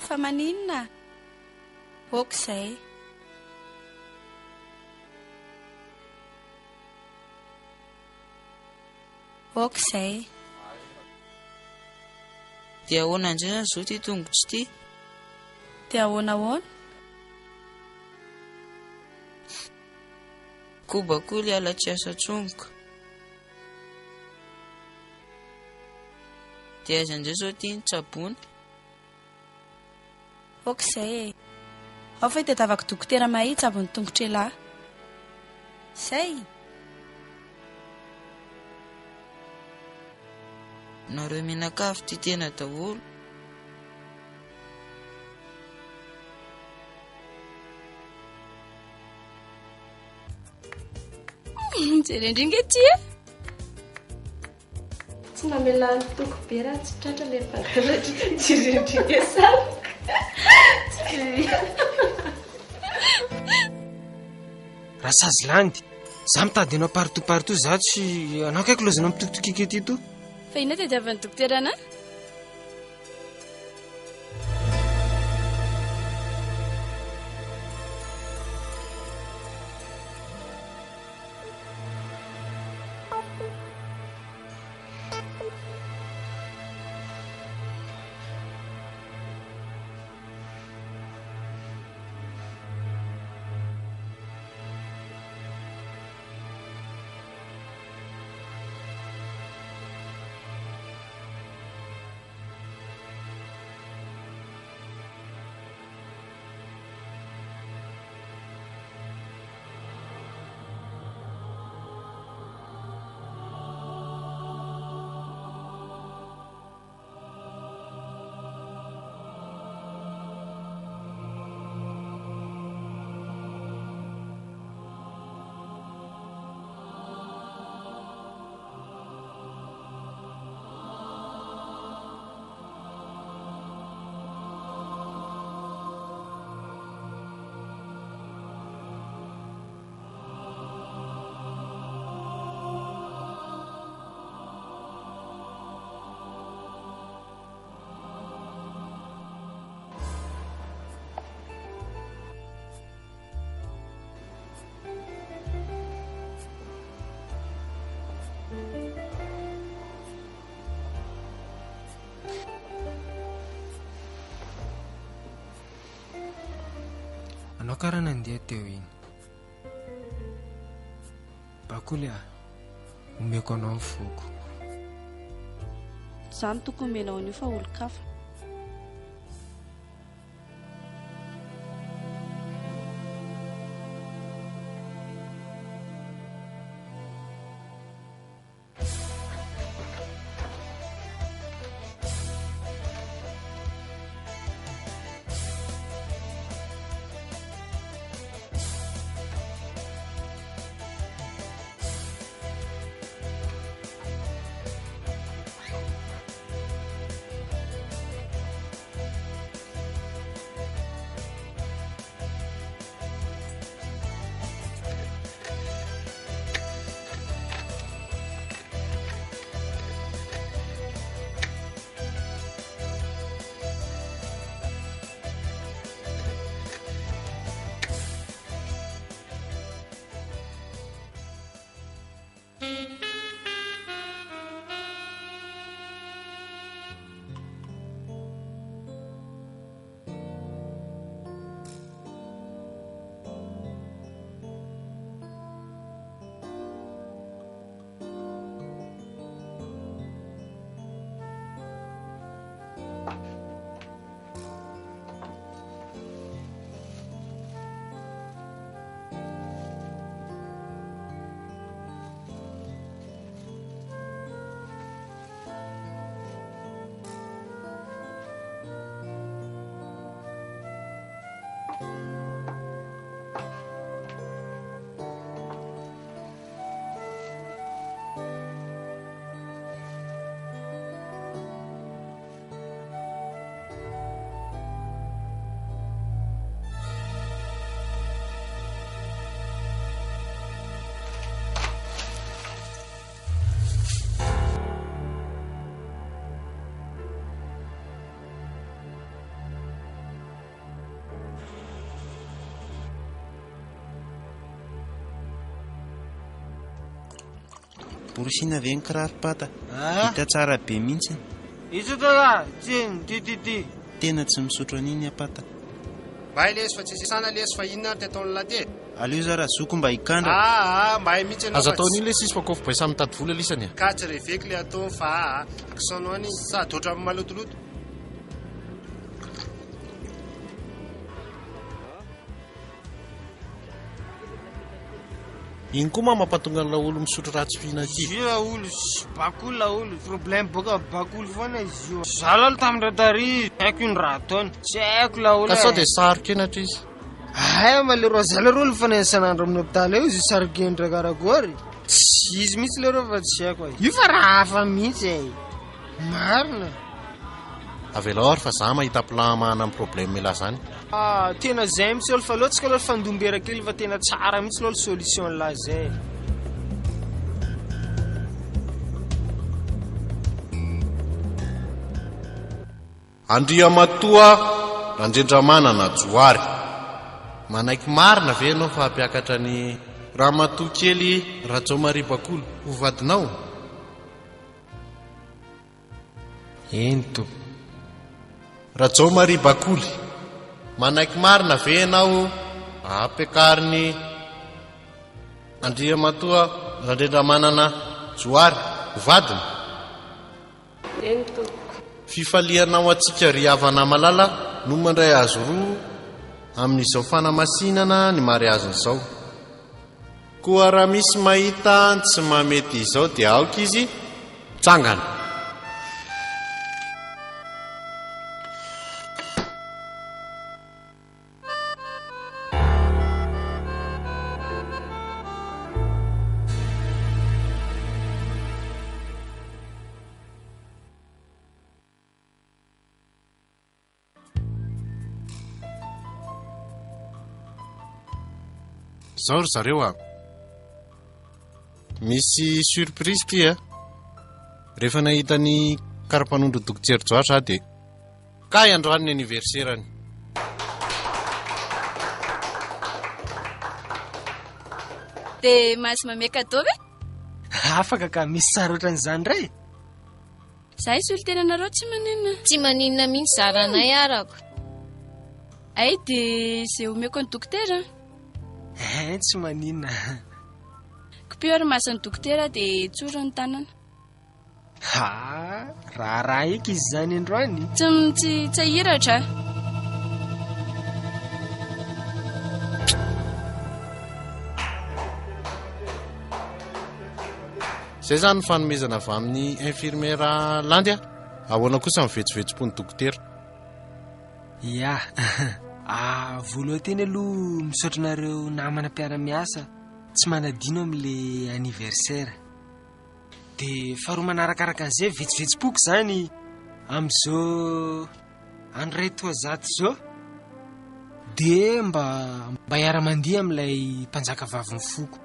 Fa maninona? Ok izay. Ok izay. Dia ahoana indray zany zao ity tongotro ity? Dia ahoana ahoana? Koba koa ilay ala tsy asa tsongoka. Dia aiza indray zao ity ny tsaboina? Ok izay e. Ao fa hitadiavako dokotera mahay hitsabo ny tongotr'elah. Izay. Nareo mianakavy tia tena daholo. Jereo indray nge ty e! Tsy namelany toko be raha tsy tratra ilay mpangalatra. Jereo indray nge sariko. Rasazy landy, za mitady anao partout partout za tsy anao kaiky lozanao mitokitokika ety to. Fa inona tadiavin'ny dokotera anah? Anao karaha nandeha teo iny. Bakoly a, omeko anao ny foko. Tsy za no tokony omenao an'io fa olon-kafa. Borosina ve ny kiraro pata? Ah. Hita tsara be mihitsy. Izy tala, tsin, ty ty ty. Tena tsy misotro an'iny aho pata. Mbay lesy fa tsy sisana lesy fa inona ary ty ataon'lah ty e? Aleo za razoky mba hikandra. Aa ah, mahay mihitsy ianao Aza fa atao tsy. an'iny lesy izy fa kôfy bay samy mitady vola lisany a. Ka tsy reveko le ataony fa aa accent-nao any izy sady ohatran'ny malotoloto. Iny koa ma mampatonga an'ilay olo misotro ratsy fihina ity. Izy io laolo sy bakoly laolo, problème boka bakoly foana izy io. Za laolo tamin'ny tary, tsy haiko ino raha ataony, tsy haiko laolo Ka sao e. dia saro-kenatra izy. Hay ma leroa za leroa olo fa isan'andro amin'ny hôpitaly eo izy saro-kenatra karakory. Tsy izy mihitsy leroa fa tsy haiko e. Io fa raha hafa mihitsy e. Marina. Avelao ary fa za mahita plan hamahana ny problème elah zany. Ah, tena zay mitsy alo fa aleo tsika aloha fandombera kely fa tena tsara mitsy aloha solution lah zay. Andriamatoa Randriandramanana Johary, manaiky marina ve ianao fa hampiakatra ny Ramatoa kely Rajaomaribakolo ho vadinao? Eny tompoko. Rajaomaria Bakoly, manaiky marina ve ianao hampiakarin'i Andriamatoa Randriandramanana Johary ho vadiny? Eny tompoko. Fifaliana ho antsika ry havana malala no mandray azy roa amin'izao fanamasinana ny mariaziny izao. Koa raha misy mahita ny tsy mahamety izao dia aoka izy hitsangana. Zao ry zareo a! Misy surprise ty a! Rehefa nahita ny karapanondro Dokotera Johary za dia kay androany ny anniversaire-ny. Dia mahazo mamehy cadeau ve? Afaka ka, misy sary ohatran'izany indray? Izahay solontenanareo tsy maninona. Tsy maninona mihitsy zaranay arako. Ay dia izay omeko an'i dokotera. Eh, tsy maninona. Kopiho ary mason'ny dokotera dia tsory ny tanana. Ha, raharaha eky izy izany androany. Tsy tsy tsy ahiratra. Izay izany ny fanomezana avy amin'ny infirmiera Landy a. Ahoana kosa ny vetsovetsom-pon'ny dokotera? Ya. Ah, voalohany teny aloha misaotra anareo namana mpiara-miasa tsy manadino amin'le anniversaire. Dia faharoa manarakaraka an'izay vetsovetsom-poko izany amin'izao andro iray toa zato izao dia mba mba hiara-mandihy amin'ilay mpanjaka vavin'ny foko.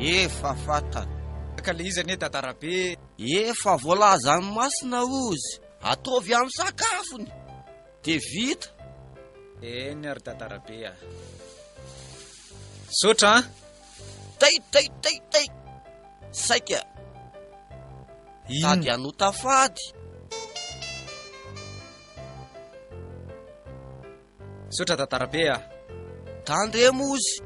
Efa fantany. Ka le izy anie Dadarabe. Efa voalazan'ny masina ozy. Ataovy amin'ny sakafony. De vita. Eny ary Dadarabe a. Misaotra an. Tay tay tay tay. Saika. Tady hanota fady. Misaotra Dadarabe a. Tandremo ozy.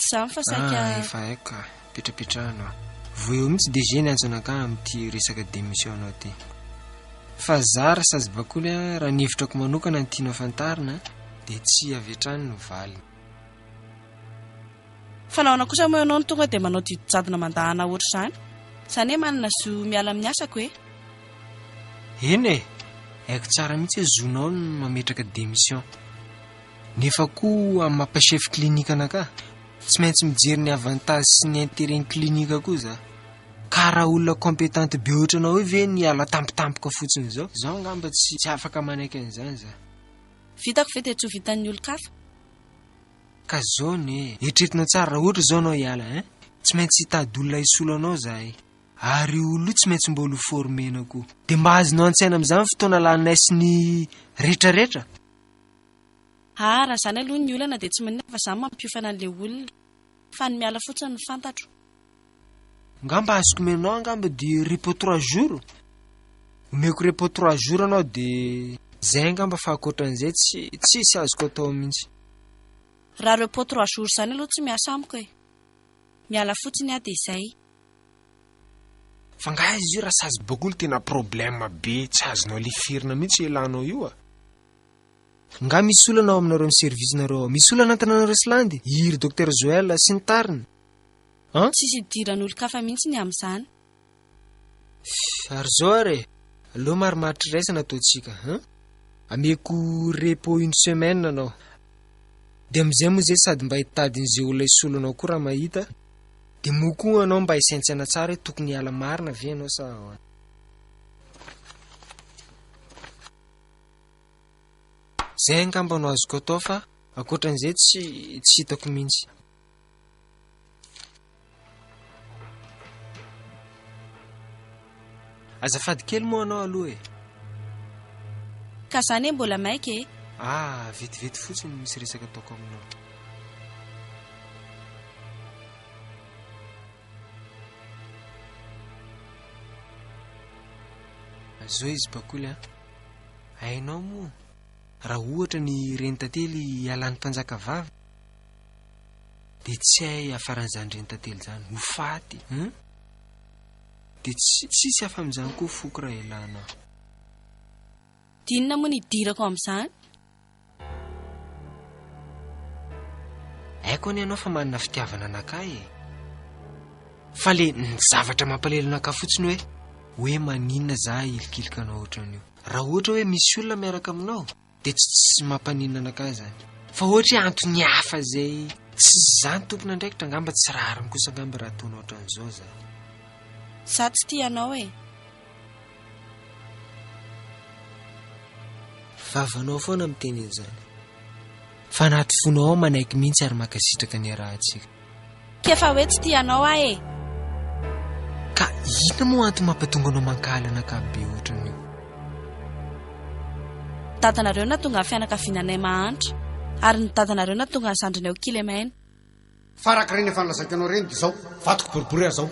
Tsy izany fa saika. Ah, efa haiko ka. Petrapetrahana aho. Vao eo mihitsy DG niantso anakahy amin'ity resaka démission-nao ity. Fa za ry sazy bakoly a, raha ny hevitrako manokana no tianao fantarina dia tsia avy hatrany no valiny. Fa nahoana kosa moa ianao no tonga dia manao didy jadona mandahana ohatr'izany? Izany hoe manana zo miala amin'ny asako e? Eny e! Haiko tsara mihitsy hoe zonao ny mametraka démission. Nefa koa amin'ny maha chef clinique anakahy, tsy maintsy mijery ny avantage sy ny intérêt ny clinique koa za. Ka raha olona compétente be ohatranao io ve ny hiala tampotampoka fotsiny izao? Izaho angamba tsy tsy afaka manaiky an'izany za. Vitako ve dia tsy ho vitan'ny olon-kafa? Ka zao anie e, eritreretinao tsara raha ohatra izao anao hiala hein, tsy maintsy hitady olona hisolo anao zahay. Ary io olona io tsy maintsy mbola ho former-na koa. Dia mba azonao an-tsaina amin'izany ny fotoana laninay sy ny retraretra? Ah, raha izany aloha ny olana dia tsy maninona fa izaho mampiofana an'ilay olona. Fa ny miala fotsiny no fantatro. Ngamba azoko omenao angamba dia repos trois jours? Omeko repos trois jours anao dia zay angamba fa ankoatran'izay tsy tsisy azoko atao mihitsy. Raha repos trois jours izany aloha tsy miasa amiko e. Miala fotsiny aho dia izay. Fa nga izy io raha sazy bakoly tena problème be tsy azonao leferina mihitsy elanao io a. Nga misy olana ao aminareo amin'ny service nareo ao? Misy olana antananareo sy Landy? Iry Docteur Joël sy ny tariny? An? Tsisy idiran'olon-kafa mihitsy ny amin'izany. Fff, ary zao ary e! Aleo marimaritra iraisana ataontsika, an? Ameko repos une semaine anao. Dia amin'izay moa zay sady mba hitady an'izay olona hisolo anao koa raha mahita, dia moa koa anao mba hisaintsaina tsara hoe tokony hiala marina ve ianao sa ahoana. Zay angamba no azoko atao fa ankoatran'izay tsy tsy hitako mihitsy. Azafady kely moa anao aloha e. Ka za anie mbola maika e. Ah, vetivety fotsiny misy resaka ataoko aminao. Zao izy bakoly a. Hainao moa raha ohatra ny renitantely ialan'ny mpanjaka vavy? Dia tsy hay hiafaran'izany renitantely izany. Ho faty. Hum? Dia tsy tsisy hafa amin'izany koa foko raha ialana aho. Dia inona moa no hidirako amin'izany? Haiko anie ianao fa manana fitiavana anakahy e. Fa le ny zavatra mampalahelo anakahy fotsiny hoe hoe maninona za hilikilika anao ohatran'io. Raha ohatra hoe misy olona miaraka aminao dia tsy tsy mampaninona anakahy izany. Fa ohatra hoe antony hafa izay tsy za no tompon'andraikitra angamba tsy rariny kosa angamba raha ataonao ohatran'izao izany. Za tsy tia anao e. Vavanao foana miteny an'izany. Fa anaty fonao ao manaiky mihitsy ary mankasitraka ny iarahantsika. K'efa hoe tsy tia anao aho e. Ka inona moa antony mampatonga anao mankahala anakahy be ohatran'io? Dadanareo nahatonga ny fianakaviananay mahantra. Ary ny dadanareo nahatonga ny zandrinay ho kilemaina. Fa araka ireny efa nolazaiko anao ireny dia izao, vatoko boribory aho izao.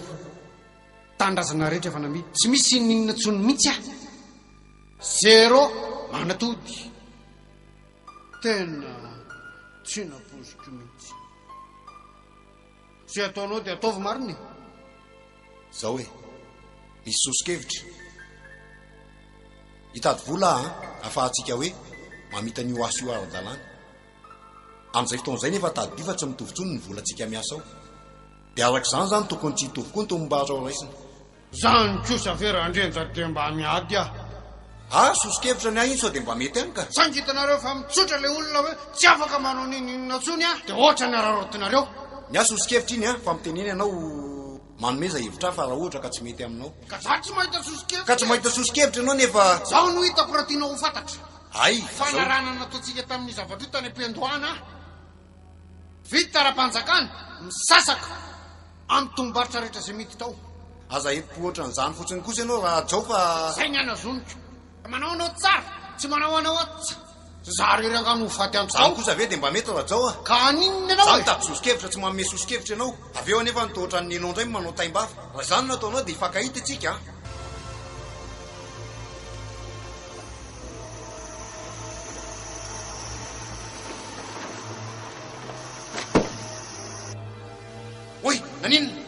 Tanindrazana rehetra efa namidy. Tsy misy n'inona intsony mihitsy aho. Zéro manatody. Tena tsy nampoiziko mihitsy. Izay ataonao dia ataovy marina e. Zao e, misy soso-kevitra. Hitady vola aho an, afahantsika hoe mamita an'io asa io ara-dalàna. Amin'izay fotoana izay nefa tadidio fa tsy mitovy intsony ny volantsika miasa ao. Dia araka izany izany tokony tsy hitovy koa ny tombom-barotra ho raisina. Zany kosa ve Randrenja dia mba miady ah. Ah, soso-kevitra ny ahy iny sao dia mba mety ihany ka. Saingy hitanareo fa mitsotra ilay olona hoe tsy afaka manao n'inon'inona intsony aho dia ohatran'ny araraotinareo. Ny ahy soso-kevitra iny an, fa mitenena ianao manomeza hevitra ahy fa raha ohatra ka tsy mety aminao. Ka za tsy mahita soso-kevitra Ka tsy mahita soso-kevitra ianao nefa. Zao no hitako raha tianao ho fantatra. Hay, zao. Fanarahana nataontsika tamin'io zavatra io tany am-piandohana ah. Vita ara-panjakana, misasaka amin'ny tombom-barotra rehetra izay miditra ao. Aza entim-po ohatran'izany fotsiny kosa ianao Rajao fa. Izay ny anazoniko. Manao anao tsara, tsy manao anao aho tsa. Za rery angaha no ho faty antoka ao? Izany kosa ve dia mba mety Rajao a! Ka haninona ianao e? Za mitady soso-kevitra tsy manome soso-kevitra ianao. Avy eo anefa ny toa ohatran'ny nenao indray no manao taim-bava. Raha izany no ataonao dia hifankahita isika an! Oy, naninona?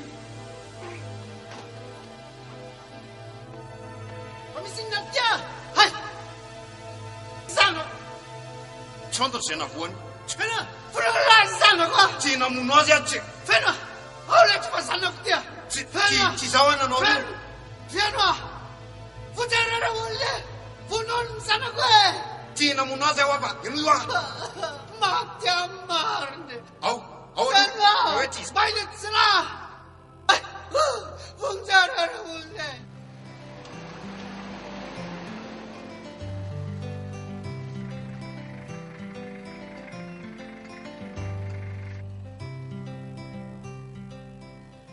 Fa misy inona aty ah? Hay! Zanako! Tsy fantatro izay navoany. Feno! Vonoina ny zanako ah! Tsy namono azy aho, tsy. Feno! Ao ilay tsy fa zanako ty ah! Tsy, tsy, tsy izaho aho nanao an'io. Feno ah! Vonjeo ireo olona e! Vonono ny zanako e! Tsy namono azy aho fa henoy aho. Maty amin'ny marina e! Ao, ao aloha. Feno ah! Hoe tsy izy. Maina tsy ra! Vonjeo ireo olona e!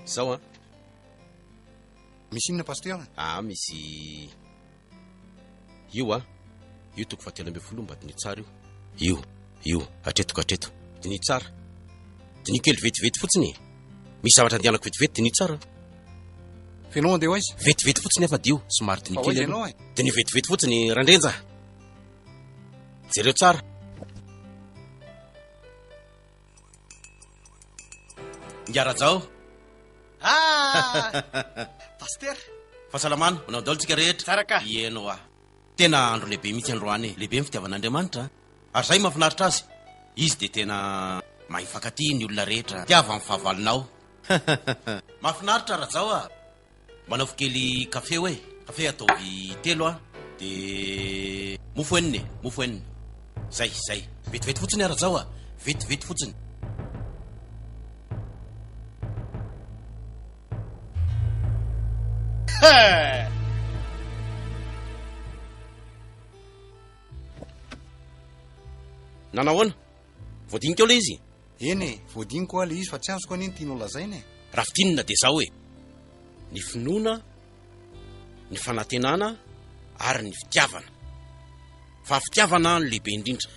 Zao an. Misy inona Pasteur? Ah misy Io a! Io toko fahatelo ambinifolo mba diniho tsara io. Io, io, hatreto ka hatreto. Diniho tsara. Diniho kely vetivety fotsiny e. Misy zavatra andehanako vetivety, diniho tsara. F'enao andeha ho aiza? Vetivety fotsiny afa dio, somary diniho Fa ho kely aiza aloha. ianao e? Diniho vetivety fotsiny Randrenja. Jereo tsara. Ingahy Rajao. Ah! Pasitera. Fahasalamana, manao daholo tsika rehetra. Tsara ka. Ieny hoa. Tena andro lehibe mihitsy androany e. Lehibe ny fitiavan'Andriamanitra a. Ary zay mahafinaritra azy. Izy dia tena mahay mifankatia ny olona rehetra. Tiava ny fahavalonao. Mahafinaritra Rajao a. Manaovy kely kafe hoe. Kafe ataovy telo a. De mofo enina e, mofo enina. Zay, zay. Vetivety fotsiny a Rajao a. Vetivety fotsiny. Nanahoana? Voadinika ao ilay izy? Eny e, voadiniko hoa ilay izy fa tsy azoko anie ny tianao lazaina e. Raha fintinina dia izao e, ny finoana, ny fanantenana ary ny fitiavana. Fa fitiavana no lehibe indrindra.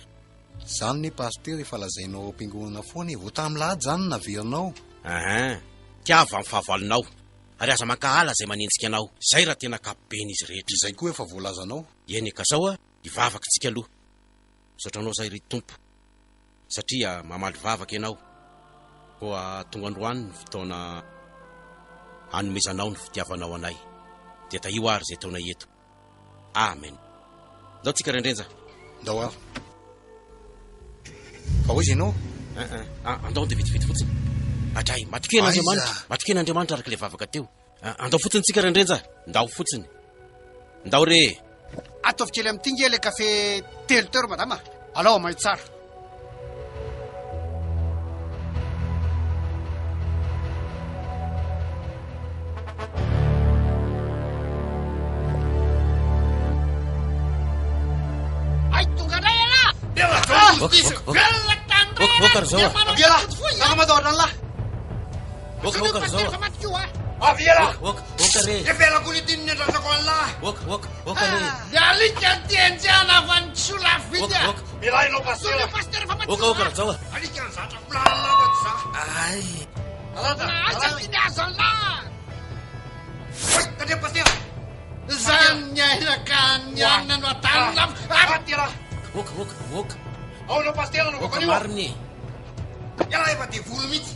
Izany ne Pasitera efa lazainao ao am-piangonana foana e, vao tamin'ny lahady izany no naverinao. Ahin, tiava ny fahavalonao, ary aza mankahala izay manenjika anao. Izay raha tena ankapoben'izy rehetra. Izay koa efa voalazanao. Eny e, ka zao a, hivavaka tsika aloha. Misaotra anao zahay ry Tompo satria mamaly vavaka ianao. Koa tonga androany ny fotoana hanomezanao ny fitiavanao anay. Dia tahio ary izay taona eto. Amen. Ndao tsika Rendrenja. Ndao ary. Fa hoy izy ianao? Eh, eh. Ah, andao dia vetivety fotsiny. Adray, matokia an'Andriamanitra. Matokia an'Andriamanitra araka ilay vavaka teo. Ah, andao fotsiny tsika Rendrenja. Ndao fotsiny. Ndao re. Ataovy kely amin'ity nge le kafe telo teo ry madama. Alao amay tsara. Ay, tonga indray ialahy! Voka ry zao a! Avia lahy! Saka matahotra an'lahy! Voka, voka ry zao a! Avia lahy! Voka, voka re! Evelako ny tininy andrasako an'lahy! Voka, voka, voka re! Ny alika ny tianjiana fa ny kisoa lafo vidy a! Mila ianao pasitera! Voka, voka ry zao a! Alika ny zatra volana fa tsy za! Ay! Aiza ty ny azo an'lahy? Oy, tandremo pasitera! Zany ny aina ka ny anona no atan'ny lafo. Pasitera! Voka, voka, voka! Ao ianao pasitera no Voka marina e! Ialahy efa devoly mihitsy!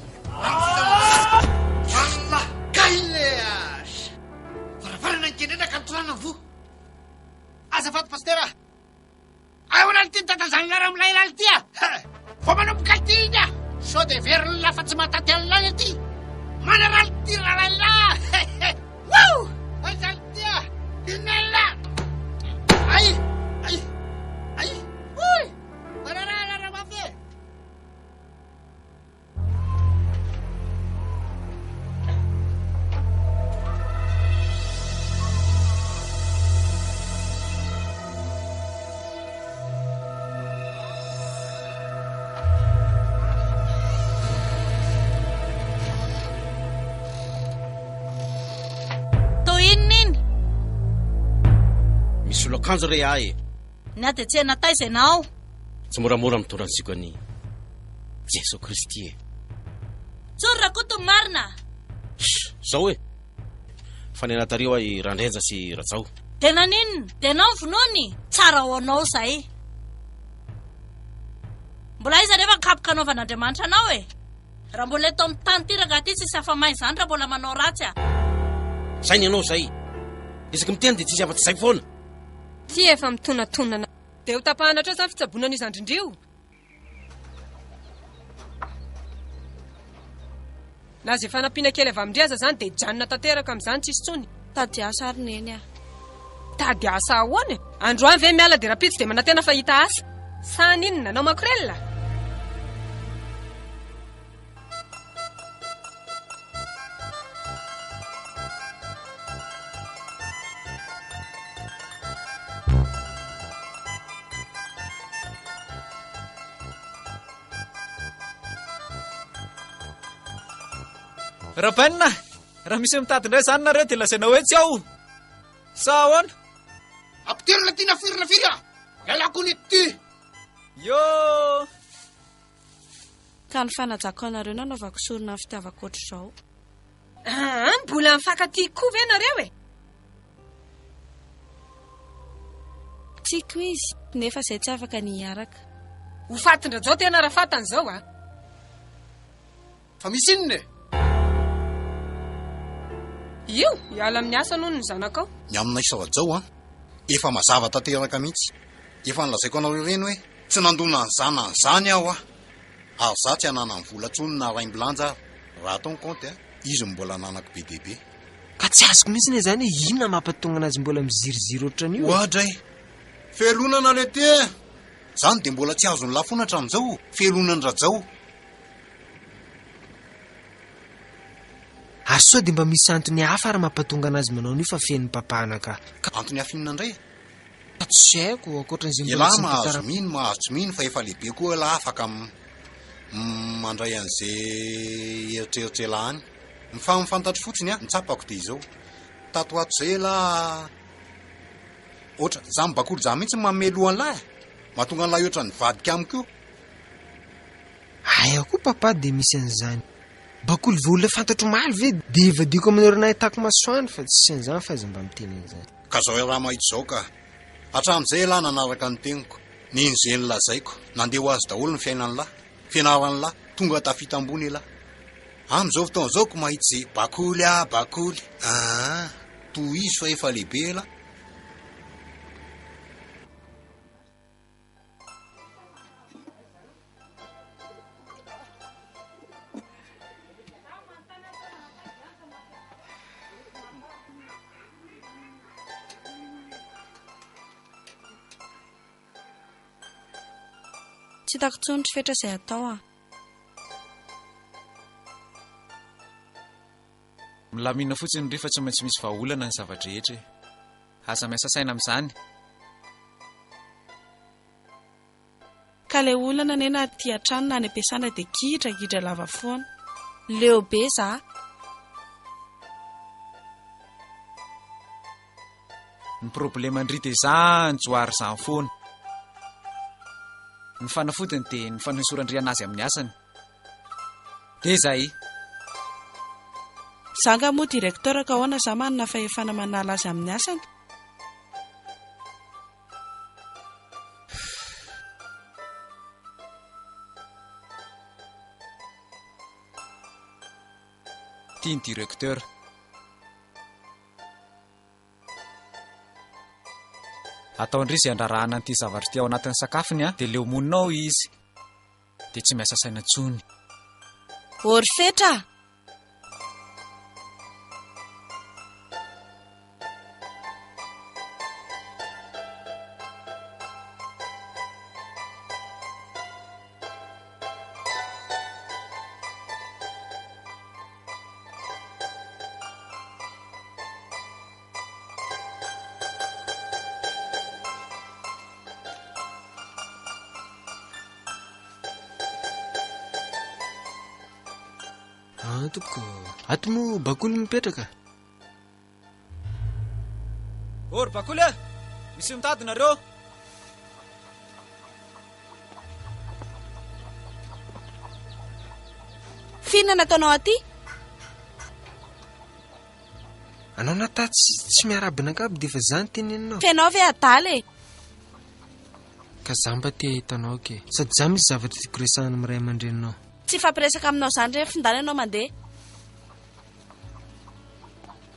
An'lah! Kay le azy! Varavarana ny kendrena ka nitondrana ny voa. Azafady pasitera! Ahoana ity tatazan'lah raha milay lahy ity a? Vao manomboka ity iny a! Sao dia heverin'lah fa tsy mahataty an'lah ity? Manaraly ity rahalahilahy! Woo! Aiza ity a? Inona Ay! Ay! Ay! Oy! Manaraly raha mafy e! Toa inona iny? Misolo akanjo re ahy e. Ny ady an-tsena taiza ianao? Tsy moramora mitondra ny ziogan'i Jeso Kristy e. Tsory Rakoto ny marina. Zao e. Fa ny anatario ahy Randrenja sy Rajao. Dia naninona? Dia ianao no vonoiny? Tsara ho anao izay. Mbola aiza anefa ny kapoka anaovan'Andriamanitra anao e? Raha mbola eto amin'ny tany ity rangahy ity tsisy afa-may izany raha mbola manao ratsy a. Zay ny anao zay. Isaky miteny dia tsisy afa-tsy zay foana. Ty efa mitonatonana. Dia ho tapahana hatreo izany fitsaboana an'io zandrindry io? Na izay fanampiana kely avy amin-dry aza izany dia hijanona tanteraka amin'izany tsisy intsony. Tady asa ary neny a. Tady asa ahoana e? Androany ve miala dia rahampitso dia manantena fa hita asa? Sa haninona? Hanao makorelina? Rabainina, raha misy mitady indray izany nareo dia lazaina hoe tsy ao. Sa ahoana? Ampidirina ty na firy na firy a! Ialako ny ty! Yo! Ka ny fanajako anareo nanaovako sorona ny fitiavako ohatr'izao. Aa, mbola mifankatia koa ve nareo e? Tiako izy, nefa izay tsy afaka ny hiaraka. Ho fatin-dRajao tena raha fantany izao a! Fa misy inona e? Io, hiala amin'ny asany hono ny zanakao. Ny aminay sy Rajao an, efa mazava tanteraka mihitsy. Efa nolazaiko anareo ireny hoe tsy nandona an'izany an'izany aho an! Ary za tsy hananany vola intsony na raimbilanja ary. Raha atao ny kaonty an, izy no mbola ananako be dia be. Ka tsy azoko mihitsy anie izany hoe inona mampatonga anazy mbola miziriziry ohatran'io e! Oadray! Fialonana le ty e! Zany dia mbola tsy azon'i Lafona hatramin'izao, fialonan-dRajao. Ary sao dia mba misy antony hafa ary mampatonga anazy manao an'io fa feno mpapana ka. Antony hafa inona indray e? Tsy haiko, ankoatran'izay mbola Elah tsy mahazo nitantara. mino mahazo tsy mino fa efa lehibe koa elah afaka mandray an'izay eritreritra elah any. Ny fa ny fantatro fotsiny an, ny tsapako dia izao, tato ho ato izay elah ohatran, za mibakoly za mihitsy manome loha an'lah e, mahatonga an'lah ohatran'ny nivadika amiko io. Aia koa papa dia misy an'izany. Bakoly vao olona fantatro omaly ve dia hivadiako amin'ny orana ahitako masoandro fa tsy an'izany fa aza mba miteny an'izany. Ka zao iaraha mahita izao ka. Hatramin'izay ialahy nanaraka ny teniko, nino izay nolazaiko, nandeha ho azy daholo ny fiainan'lah, fianaran'lah, tonga tafita ambony ialahy. Amin'izao fotoana izao ko mahita izay bakoly ah bakoly. Aa, tohizo fa efa lehibe elah. Tsy hitako intsony ry Fetra izay atao an. Milamina fotsiny ry fa tsy maintsy misy vahaolana ny zava-drehetra e. Aza miasa saina amin'izany. Ka ilay olana anie na aty an-trano na any am-piasana dia gidragidra lava foana. Leo be za. Ny probleman-dry dia zany johary zany foana. Ny fanafodiny dia ny fanosoran-dry anazy amin'ny asany. Dia zay. Za nga moa directeur ka ahoana za manana fahefana manala azy amin'ny asany? Tia ny directeur. Ataon-dry izay andrarahana an'ity zavatra ity ao anatin'ny sakafony dia leo monina ao izy. Dia tsy miasa saina intsony. Ô ry Fetra a! Ah, tompoko, ato moa bakoly mipetraka. Ô ry bakoly a! Misy mitady nareo. F'inona nataonao aty? Anao Nata tsy tsy miarahaba anakahy dia efa za no teneninao. F'enao ve adala e? Ka za mba te hahita anao ke. Sady za misy zavatra tiako resahana amin'ny ray aman-dreninao. Tsy hifampiresaka aminao zany re f'ndana ianao mandeha.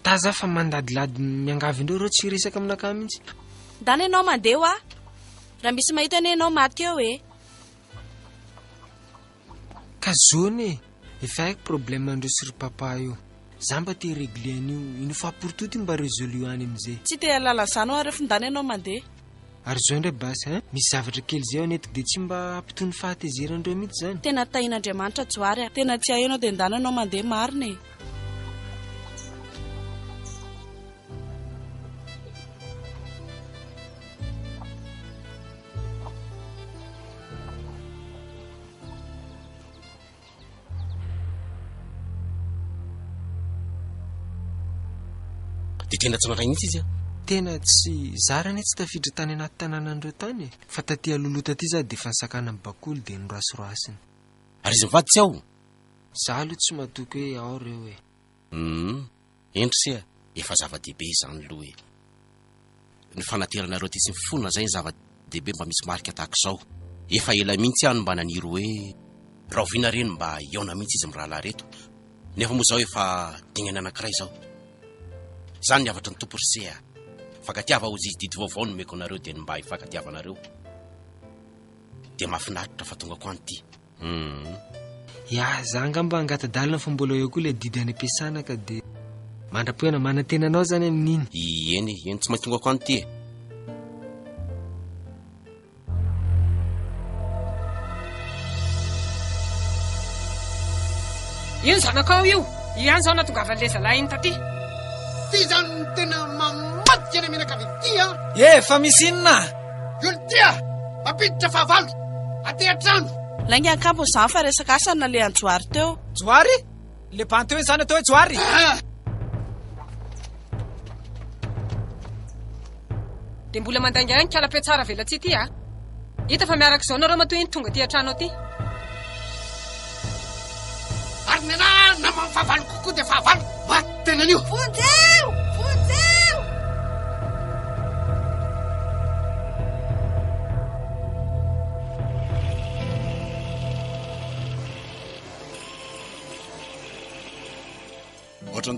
Ta za fa mandadilady miangavy indreo reo tsy hiresaka aminakahy mihitsy. Ndana ianao mandeha hoa. Raha misy mahita anie ianao maty eo e. Ka zone e! Efa haiko problème ndreo sy ry papa io. Za mba te hi-regler an'io une fois pour toute mba resolu any amizay. Tsy te hahalala zany hoa ref ndana ianao mandeha. Ary zao ndray basy hein! Misy zavatra kely zay ao anetiko de tsy mba hampitony fahatezerandreo mihitsy zany. Tena tahin'Andriamanitra Johary a! Tena tsy hay ianao de ndana ianao mandeha marina e! Dia tena tsy nandray mihitsy izy an? Tena tsy, zara anie tsy tafiditra tany anaty tanànan'ireo tany e! Fa taty alohaloha taty za dia efa nisakana ny bakoly dia norasiroasiny. Ary izy mivady tsy ao? Za aloha tsy matoky hoe ao ireo e! Humm, eny ry se a, efa zava-dehibe izany aloha e! Ny fanateranareo aty sy ny fona zay ny zava-dehibe mba misy marika tahaka izao. Efa ela mihitsy aho no mba naniry hoe rahoviana re no mba hihaona mihitsy izy mirahalahy reto. Nefa moa izao efa dingana anankiray izao. Izany ny hafatry ny Tompo ry se a! Fankatiava hozy izy didy vaovao nomeko anareo dia ny mba hifankatiavanareo. Dia mahafinaritra fa tonga ko any ity. Humm. Ya, za angamba angata-dalana fa mbola eo koa ilay didy any am-piasana ka dia mandra-pohena manantena anao zany amin'iny. Eny e, eny tsy maintsy tonga ko any ity e. Io ny zanakao io, io ihany izao nahatongavan'ilay zalahy iny taty. Ty zany no tena mamadika ny menakavy ity a! Eh, fa misy inona? Io ty a! Mampiditra fahavalo aty an-trano. Lainga ankambony izany fa resaka asa no nalehan'i Johary teo. Johary? Le bandy teo izany atao hoe Johary? Dia mbola mandainga ihany kala mpiatsara velatsihy ity a! Hita fa miaraka izao nareo matoa iny tonga aty an-trano aty. Ary ny anah naman'ny fahavalo kokoa dia fahavalo maty tenan'io. Vonjeo! Vonjeo!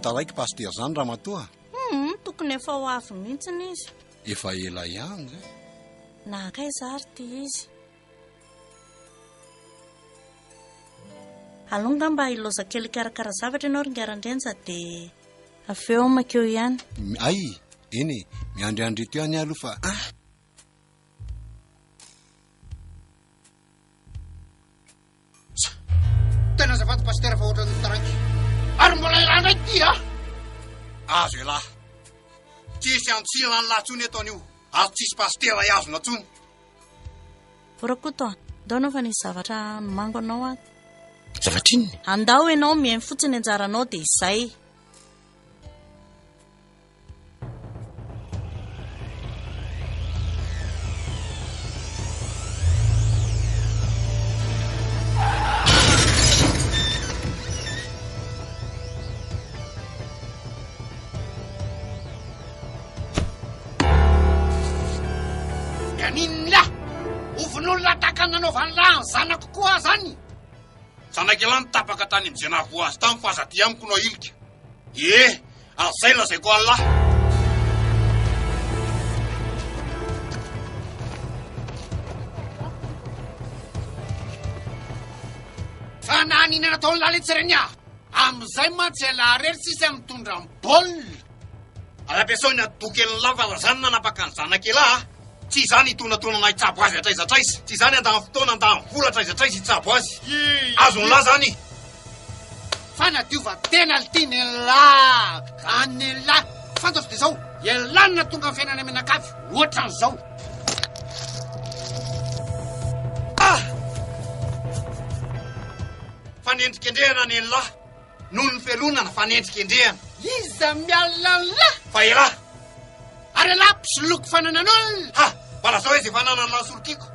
taraiky pasitera izany ramatoa? Hum, tokony efa ho avy mihitsy izy. Efa ela ihany zay. Nankaiza ary ity izy? Aleo angamba hilaoza kely hikarakara zavatra ianao ry Ngarandrenja dia avy eo makeo ihany. Hay, eny e, miandriandry eto ihany aho aloha fa ah! Tena azafady Pasitera fa ohatran'ny taraiky. Ary mbola ialahy indray ity a! Azo ialahy. Tsisy antsirana an'lah tsony eto anio ary tsisy pasitera hiazona tsony. O Rakoto a, ndao ianao fa nisy zavatra nomango anao ato. Zavatra inona? Andao ianao mihaino fotsiny anjaranao dia izay. Ganin'lah! Hovonoin'lah tahaka ny nanaovan'lah ny zanako koa aho zany! Zanak'ialahy nitapaka tany amin'izay nahavoa azy tany fa aza aty amiko no ahilika. Ie, ary zay lazaiko an'lah. Fa naninona nataon'lah letsy reny ah! Amin'izay mantsy ialahy irery sisa mitondra ny baolina. Ary ampiasao ny atidoha kelin'lah fa raha zany nanapaka ny zanak'ialahy ah! Tsy izany hitonantonana hitsabo azy hatraiza hatraiza. Tsy izany handany fotoana, handany vola hatraiza hatraiza hitsabo azy. Azon'lah zany. Fanadiovan-tena lty nenlah zany nenlah fantatro de zao elah no nahatonga ny fiainana mianakavy ohatran'izao. Ah! Fanendrikendrehana nenlah noho ny felonana fanendrikendrehana. Iza miala anlah? Fa elah. Ary elah mpisoloky fananan'olona. Ha! Mba lazao hoe ze fananan'lah solokiko.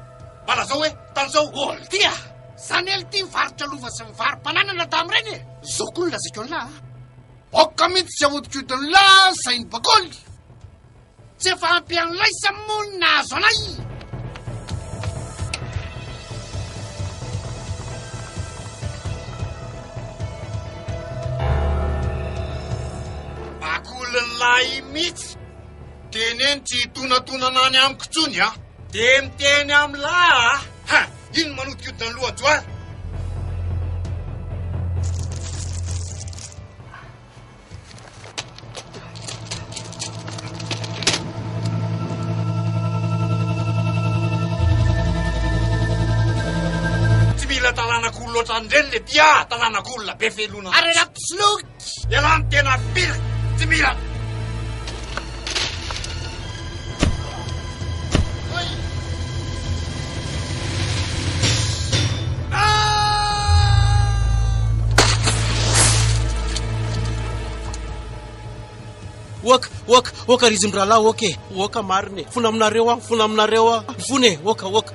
Mba lazao hoe tanisao. Ol ty ah! Zany ela ity mivarotra lova sy mivaro-pananana tamin'ireny e! Zao koa no lazaiko an'lah a! Aoka mihitsy tsy ahodikodin'lah ny sain'ny bakoly! Tsy efa ampy an'laisa moa ny nahazo anay! Bakolin'lah mihitsy! Teneno tsy hitonatonana any amiko intsony a! Dia miteny amin'lah a! Ha! Ino manodikodina ny loha Johary? Tsy mila taranak'olona ohatran'ireny le ty ah! Taranak'olona be felona. Ary elah mpisoloky! Elah no tena pire! Tsy mila. Oaka, oaka, oaka ry izy mirahalahy, oaka e, oaka marina e, mifona aminareo aho, mifona aminareo aho, mifona e, oaka, oaka.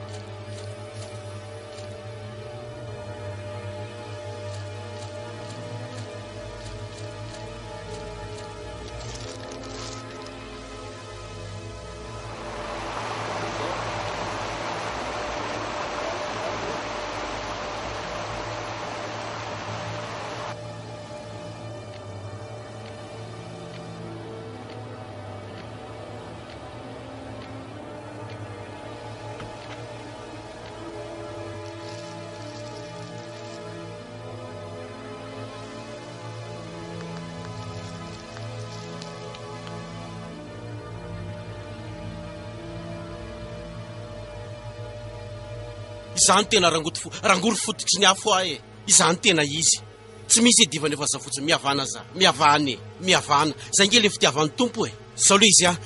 Izany tena rangoty fo, rangory fototry ny afo ahy e. Izany tena izy. Tsy misy iadivana efa za fotsiny. Mihavana za. Mihavana e. Mihavana. Zay nge le fitiavan'ny Tompo e. Zao le izy a,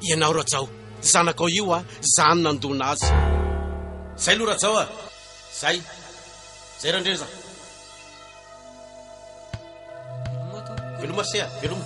ianao Rajao. Zanakao io a, za no nandona azy. Zay aloha Rajao a. Zay. Zay Randreza. Veloma ry se a, veloma.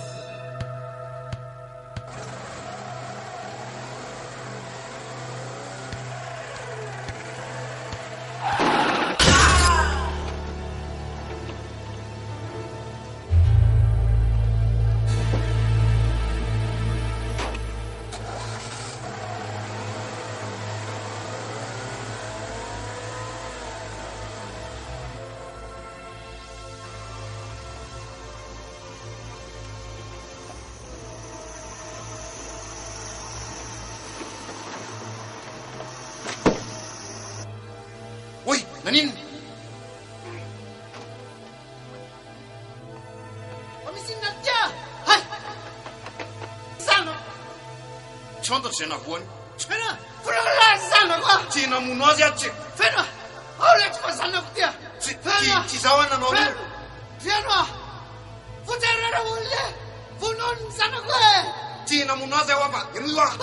Naninona? Fa misy inona aty ah? Hay! Zanako! Tsy fantatro izay navoany. Feno ah! Vonoina ny zanako ah! Tsy namono azy aho tsy. Feno ah! Ao letsy fa zanako ty ah! Tsy, Feno ah! tsy izaho ah nanao an'io. Feno! Feno ah! Vonjeo ireo olona e! Vonono ny zanako e! Tsy namono azy aho ah fa henoy ah!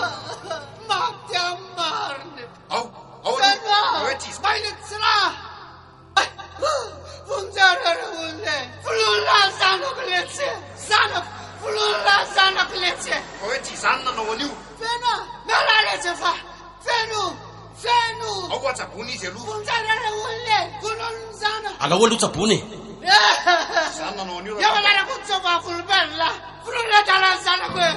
Maty amin'ny marina! Ao, ao aloha. Feno ah! Hoe tsy izy. Maina tsy raha! Vonjeo ireo olona e! Vonoina ny zanako letsy e! Zanako! Vonoina ny zanako letsy e! Fa hoe tsy izaho no nanao an'io. Feno ah! Mialà letsy fa! Feno! Feno! Ao koa tsaboina izy aloha. Vonjeo ireo olona e! Vonono ny zanako! Alao aloha tsaboina e! Izaho no nanao an'io. Eo alarako ny tsovavolobelona! Vonoina adala ny zanako e!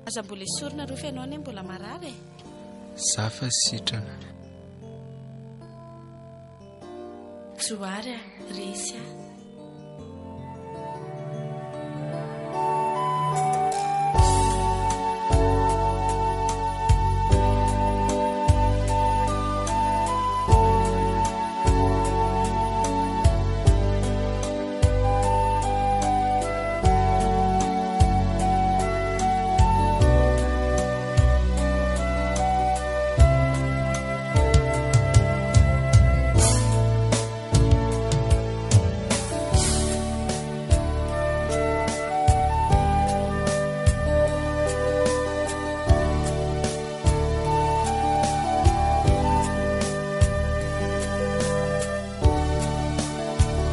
Aza mbola esorina aloha fa ianao anie mbola marary e. Za fa sitrana. Johary a, resy aho.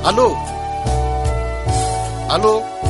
Allô? Allô?